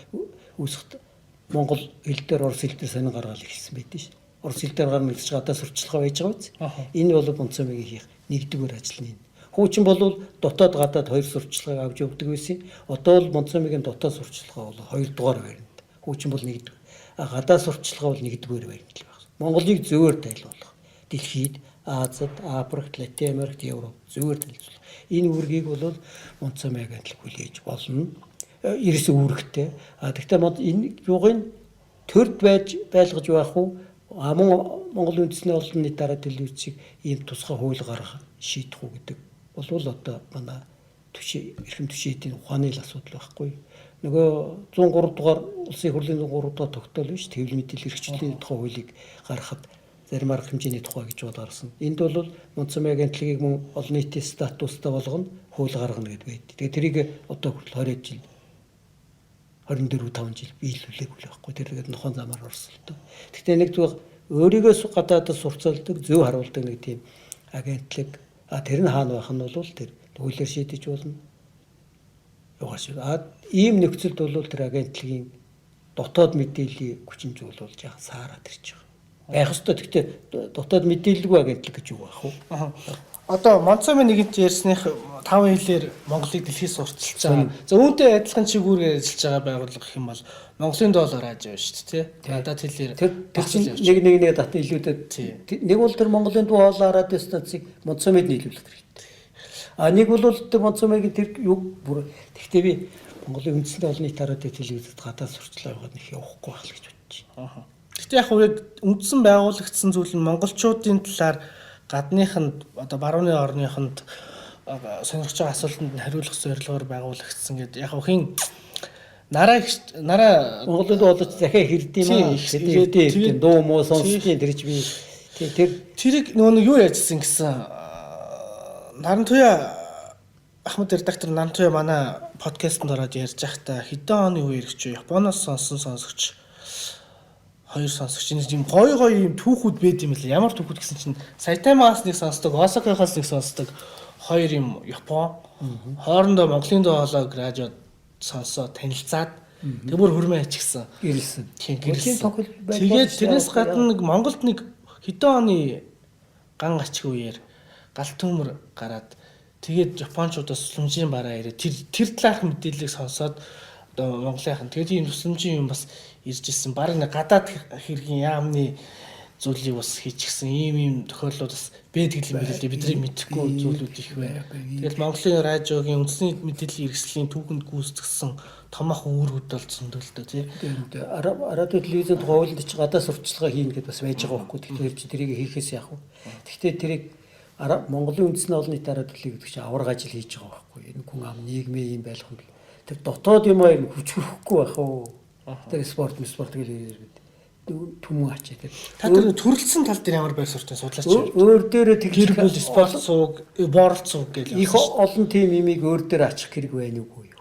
үүсэхэд Монгол хэл дээр, орос хэл дээр сонин гаргаал эхэлсэн байдаг шээ. Орос хэл дээр гарна гэж гадаа сурчлагаа байж байгаа биз. Энэ бол Монцомайгийн хийх нэгдүгээр ажил нь. Хуучин бол дотоод гадаад хоёр сурчлагыг авч явдаг байсан. Одоо бол Монцомигийн дотоод сурчлагаа бол хоёрдугаар байранд. Хуучин бол нэгдүгээр. А гадаад сурчлагаа бол нэгдүгээр байранд л байна. Монголыг зөвөр тайлбарлах. Дэлхийд, Азад, Африкт, Латин Америкт, Европ зөвөр тайлбарлах. Энэ үүргийг бол Монцоми агентлаг хүлээж болно. Ерөөсөө үүрэгтэй. А тэгтээ энэ юугын төрд байж байлгаж байх уу? Мөн Монгол үндэсний олон нийт дараа телевизийг ийм тусгай хууль гаргах шийдэх үү гэдэг болвол одоо манай түшээ эрхэм түшээдийн ухааны л асуудал байхгүй. Нөгөө 103 дугаар улсын хурлын 103 дугаар тогтоол биш хэвлэл мэдээлэл эрхчлэлийн тухай хуулийг гаргахад зарим арга хэмжээний тухай гэж бод гарсан. Энд бол Монцомын агентлагийг мөн олон нийтийн статустай болгоно хууль гаргана гэдээ байд. Тэгээ тэрийг одоо хүртэл 20 жил 24 5 жил биелүүлээгүй л байхгүй. Тэр тэгээд нохон замаар орсон л доо. Гэхдээ нэг зүйл өөрийгөө гадаадас сурцалдаг, зөв харуулдаг нэг тийм агентлаг. А тэр нь хаана байх нь бол тэр хуулиар шийдэж болно. Юугаас. А ийм нөхцөлд бол тэр агентлагийн дотоод мэдээллийн хүчин зүйл бол жаахан саарад ирж байгаа. Байх ёстой. Гэхдээ дотоод мэдээлэлгүй агентлаг гэж юу байх вэ? Одоо Монцомын нэгэнт ярьсных 5 хэлээр Монголыг дэлхийд сурталчилж байгаа. За үүнтэй адилхан чигүүрээр ажиллаж байгаа байгууллага гэх юм бол Монголын доллар радио шүү дээ, тий. Гадаад хэлээр тэр чинь нэг нэг нэг татан илүүдэд нэг бол тэр Монголын дуу хоолой радио станцыг Монцомед нийлүүлэх хэрэгтэй. А нэг бол тэр Монцомегийн тэр юу бүр тэгтээ би Монголын үндэсний олон нийт радио телевизэд гадаад сурчлаа яваад нэг явахгүй байх л гэж бодож байна. Гэхдээ яг яг үндсэн байгуулагдсан зүйл нь монголчуудын талаар гадныханд одоо барууны орныхонд сонирхож байгаа асуултанд нь хариулах зорилгоор байгуулагдсан гэдэг. Яг хин нараа нараа Монголын дуу хоолойч захиа хэрдэм юм аа. Тэгээд дуу муу сонсдгийн тэр чи би тэр тэрийг нөгөө нэг юу яжсэн гэсэн Нарантуяа Ахмад редактор Нарантуяа манай подкастэнд ороод ярьж байхдаа хэдэн оны үеэр ч Японоос сонсон сонсогч хоёр сонсогч энэ юм гоё гоё юм түүхүүд байд юм лээ. Ямар түүхүүд гэсэн чинь Сайтамаас нэг сонсдог, Осакахаас нэг сонсдог хоёр юм Япон. Хоорондоо Монголын дуу хоолойг радио сонсоо танилцаад тэг бүр хөрмөө ачигсан. Гэрэлсэн. Тийм гэрэлсэн. Тэгээд тэрнээс гадна нэг Монголд нэг хэдэн оны ган ачиг үеэр гал төмөр гараад тэгээд японочдоос тусламжийн бараа ирээд тэр талаарх мэдээллийг сонсоод одоо Монголынхан тэгээд ийм тусламжийн юм бас ирж исэн. Бараг нэг гадаад хэргийн яамны зүйлийг бас хийчихсэн ийм тохиолдлууд бас байдаг юм билээ. Бидний мэдэхгүй зүйлүүд их байна. Тэгэл Монголын радиогийн үндэсний мэдээллийн хэрэгслийн түүхэнд гүйцэтгсэн томоохон үүргүүд бол зөндөлдөө тий. Радио телевизэнд хуулинд чи гадаа сурталчилгаа хийнэ гэдээ бас байж байгаа байхгүй. Тэгэхээр чи тэрийг хийхээс яах вэ? Гэхдээ тэрийг Монголын үндэсний олон нийт радио телевиз гэдэг чи аварга ажил хийж байгаа байхгүй. Энэ хүн ам нийгмийн юм байх юм. Тэр дотоод юм аа хүч хөрөхгүй байх уу? Тэр спорт гэж ирээд түмэн ачаа тэр. Та тэр төрөлцсөн тал дээр ямар байр суурьтай судлаач юм? Өөр дээрээ тэгж бол спорт сууг, бооролт сууг гэж их олон тим имийг өөр дээр ачих хэрэг байна уугүй юу?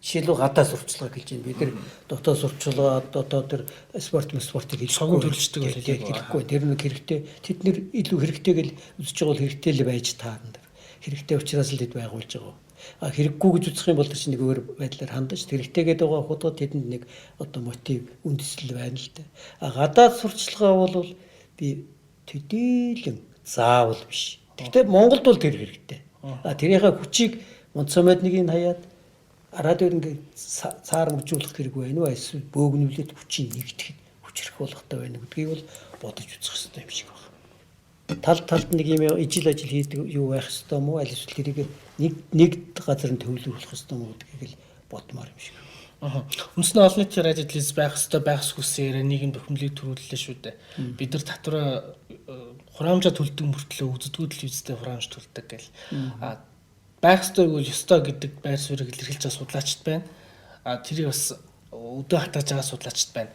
Жишээлбэл гадаа сурталчилгаа гэж байна. Бид нар дотоод сурталчилгаа, дотоод тэр спортыг согон төрөлждөг бол хэлэхгүй. Тэр нэг хэрэгтэй. Тэд нэр илүү хэрэгтэй гэж үзэж байгаа бол хэрэгтэй л байж таарна. Хэрэгтэй учраас л тэд байгуулж байгаа. А хэрэггүй гэж үзэх юм бол тэр чинь нэг өөр байдлаар хандаж хэрэгтэй гэдэг байгаа худгаа тэдэнд нэг одоо мотив үндэслэл байна л да. А гадаад сурталчилгаа бол би төдийлөн заавал биш. Гэхдээ Монголд бол тэр хэрэгтэй. А тэрийнхээ хүчийг Монцомед нэгийг хаяад радио ингээ цаар мөжүүлэх хэрэг байна уу эсвэл бөөгнүүлээд хүчийг нэгтгэхэд хүчрэх болгохтой байна гэдгийг бол бодож үзэх хэрэгтэй юм шиг байна. Тал талд нэг юм ижил ажил хийдэг юу байх ёстой мó аль эсвэл тэрийг нэг газар нь төвлөрүүлэх ёстой мó гэдгийг л бодмоор юм шиг. Үндэсний олон нийтийн радио телевиз байх ёстой байх ёсгүйсэн яриа нийгэм бухимдлыг төрүүллээ шүү дээ. Бид нар татвараа хураамжаа төлдөг мөртлөө үздэггүй телевизтэй хураамж төлдөг гэл. А байх ёстой үгүй ёстой гэдэг байр суурийг илэрхийлж байгаа судлаачд байна. А тэрийг бас өдөө хатааж байгаа судлаачд байна.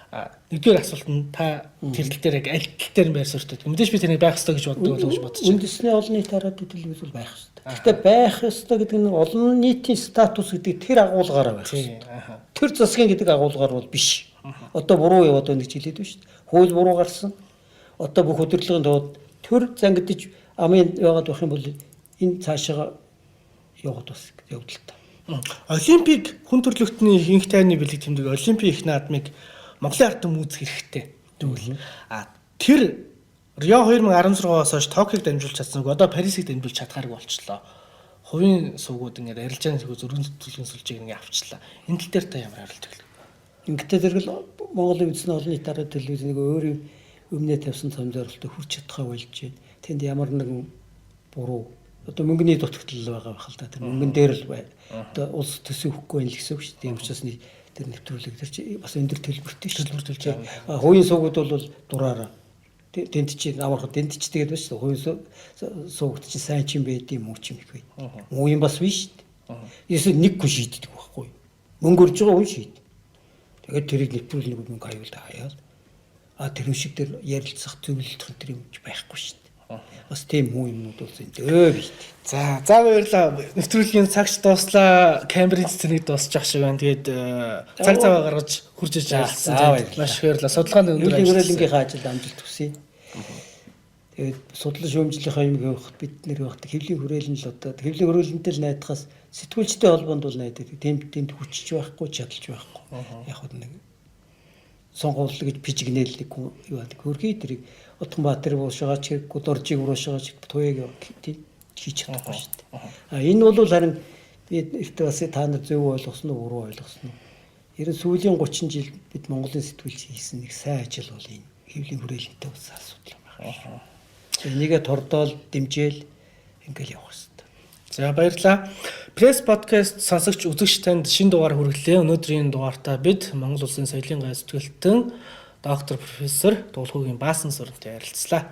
Нэгдүгээр асуулт нь та тэр тал дээр яг аль тал дээр нь байр суурьтай. Мэдээж би тэрийг байх ёстой гэж боддог болов гэж бодож байна. Үндэсний олон нийт радио телевиз бол байх ёстой. Гэхдээ байх ёстой гэдэг нь олон нийтийн статус гэдэг тэр агуулгаараа байх ёстой. Тэр засгийн гэдэг агуулгаар бол биш. Одоо буруу яваад байна гэж хэлээд байна шүү дээ. Хууль буруу гарсан. Одоо бүх удирдлагын тууд төр зангидаж амын яваад байх юм бол энэ цаашаа яваад бас явдалтай. Олимпик хүн төрөлхтний инх тайвны бэлэг тэмдэг Олимпийн их наадмыг Монголын ард түмэн үзэх хэрэгтэй. Тэгвэл тэр Рио 2016-аас хойш Токиог дамжуулж чадсангүй одоо Парисыг дамжуулж чадхааргүй болчлоо. Хувийн сувгууд ингээд арилжааны сувг зөргөн төлгөн сүлжээг ингээд авчлаа. Энэ тал дээр та ямар хариулт өгөх вэ? Ингээд зэрэг л Монголын үндэсний олон нийт радио телевиз нэг өөрийн өмнө тавьсан том зорилттой хүрч чадхаа болж байна. Тэнд ямар нэгэн буруу одоо мөнгөний дутагдал байгаа байх л да. Тэр мөнгөн дээр л бай. Одоо улс төсөв өгөхгүй байх л гэсэн үг шүү дээ. Тийм учраас тэр нэвтрүүлэг тэр чи бас өндөр төлбөртэй шүү. Төлбөр төлж байгаа. Хувийн сувгууд бол дураараа тэнд чи амархан тэнд чи тэгээд байна шүү дээ. Хувийн сувгт чи сайн ч юм байд юм муу ч юм их байд. Муу юм бас биш шүү дээ. Эсвэл нэг хүн шийддэг байхгүй. Мөнгө өрж байгаа хүн шийд. Тэгээд тэрийг нэвтрүүлэх нэг мөнгө аюул та хаяал. А тэр шиг тэр ярилцах зөвлөлдөх тэр юм ч байхгүй шүү дээ. Бас тийм муу юмнууд бол зөндөө бий. За баярлалаа. Нэвтрүүлгийн цагч дууслаа. Кембриж цэнийг дуусчих шиг байна. Тэгээд цаг зав гаргаж хурж иж ярилцсан. Маш их баярлалаа. Судалгааны өндөр ажил. Хүрээлэнгийнхаа ажилд амжилт хүсье. Тэгээд судлан шүүмжлийнхаа юм гэвэх бид нэр явах хэвлийн хүрээлэн л одоо хэвлийн хүрээлэнтэй л найдахаас сэтгүүлчтэй холбоонд бол найдаг. Тэнд хүчж байхгүй, чадалж байхгүй. Яг хөө нэг сонгуул гэж пижигнэл нэг хүн юу гэдэг хөрхий тэрийг Отгонбаатар уушаагач хэрэггүй, Доржийг уушаагач туяаг хийж чадахгүй шүү дээ. А энэ бол харин би эртээ бас та нар зөв ойлгосон уу, буруу ойлгосон уу? Ерөн сүүлийн 30 жил бид Монголын сэтгүүлч хийсэн нэг сайн ажил бол энэ хэвлийн хүрээлэнтэй болсон асуудал юм байна. Энийгээ тордоол, дэмжээл ингээл явах хэрэгтэй. За баярлалаа. Пресс подкаст сонсогч үзэгч танд шинэ дугаар хүргэлээ. Өнөөдрийн дугаартаа бид Монгол Улсын соёлын гай зүтгэлтэн доктор профессор Дуулхуугийн Баасан сурантай ярилцлаа.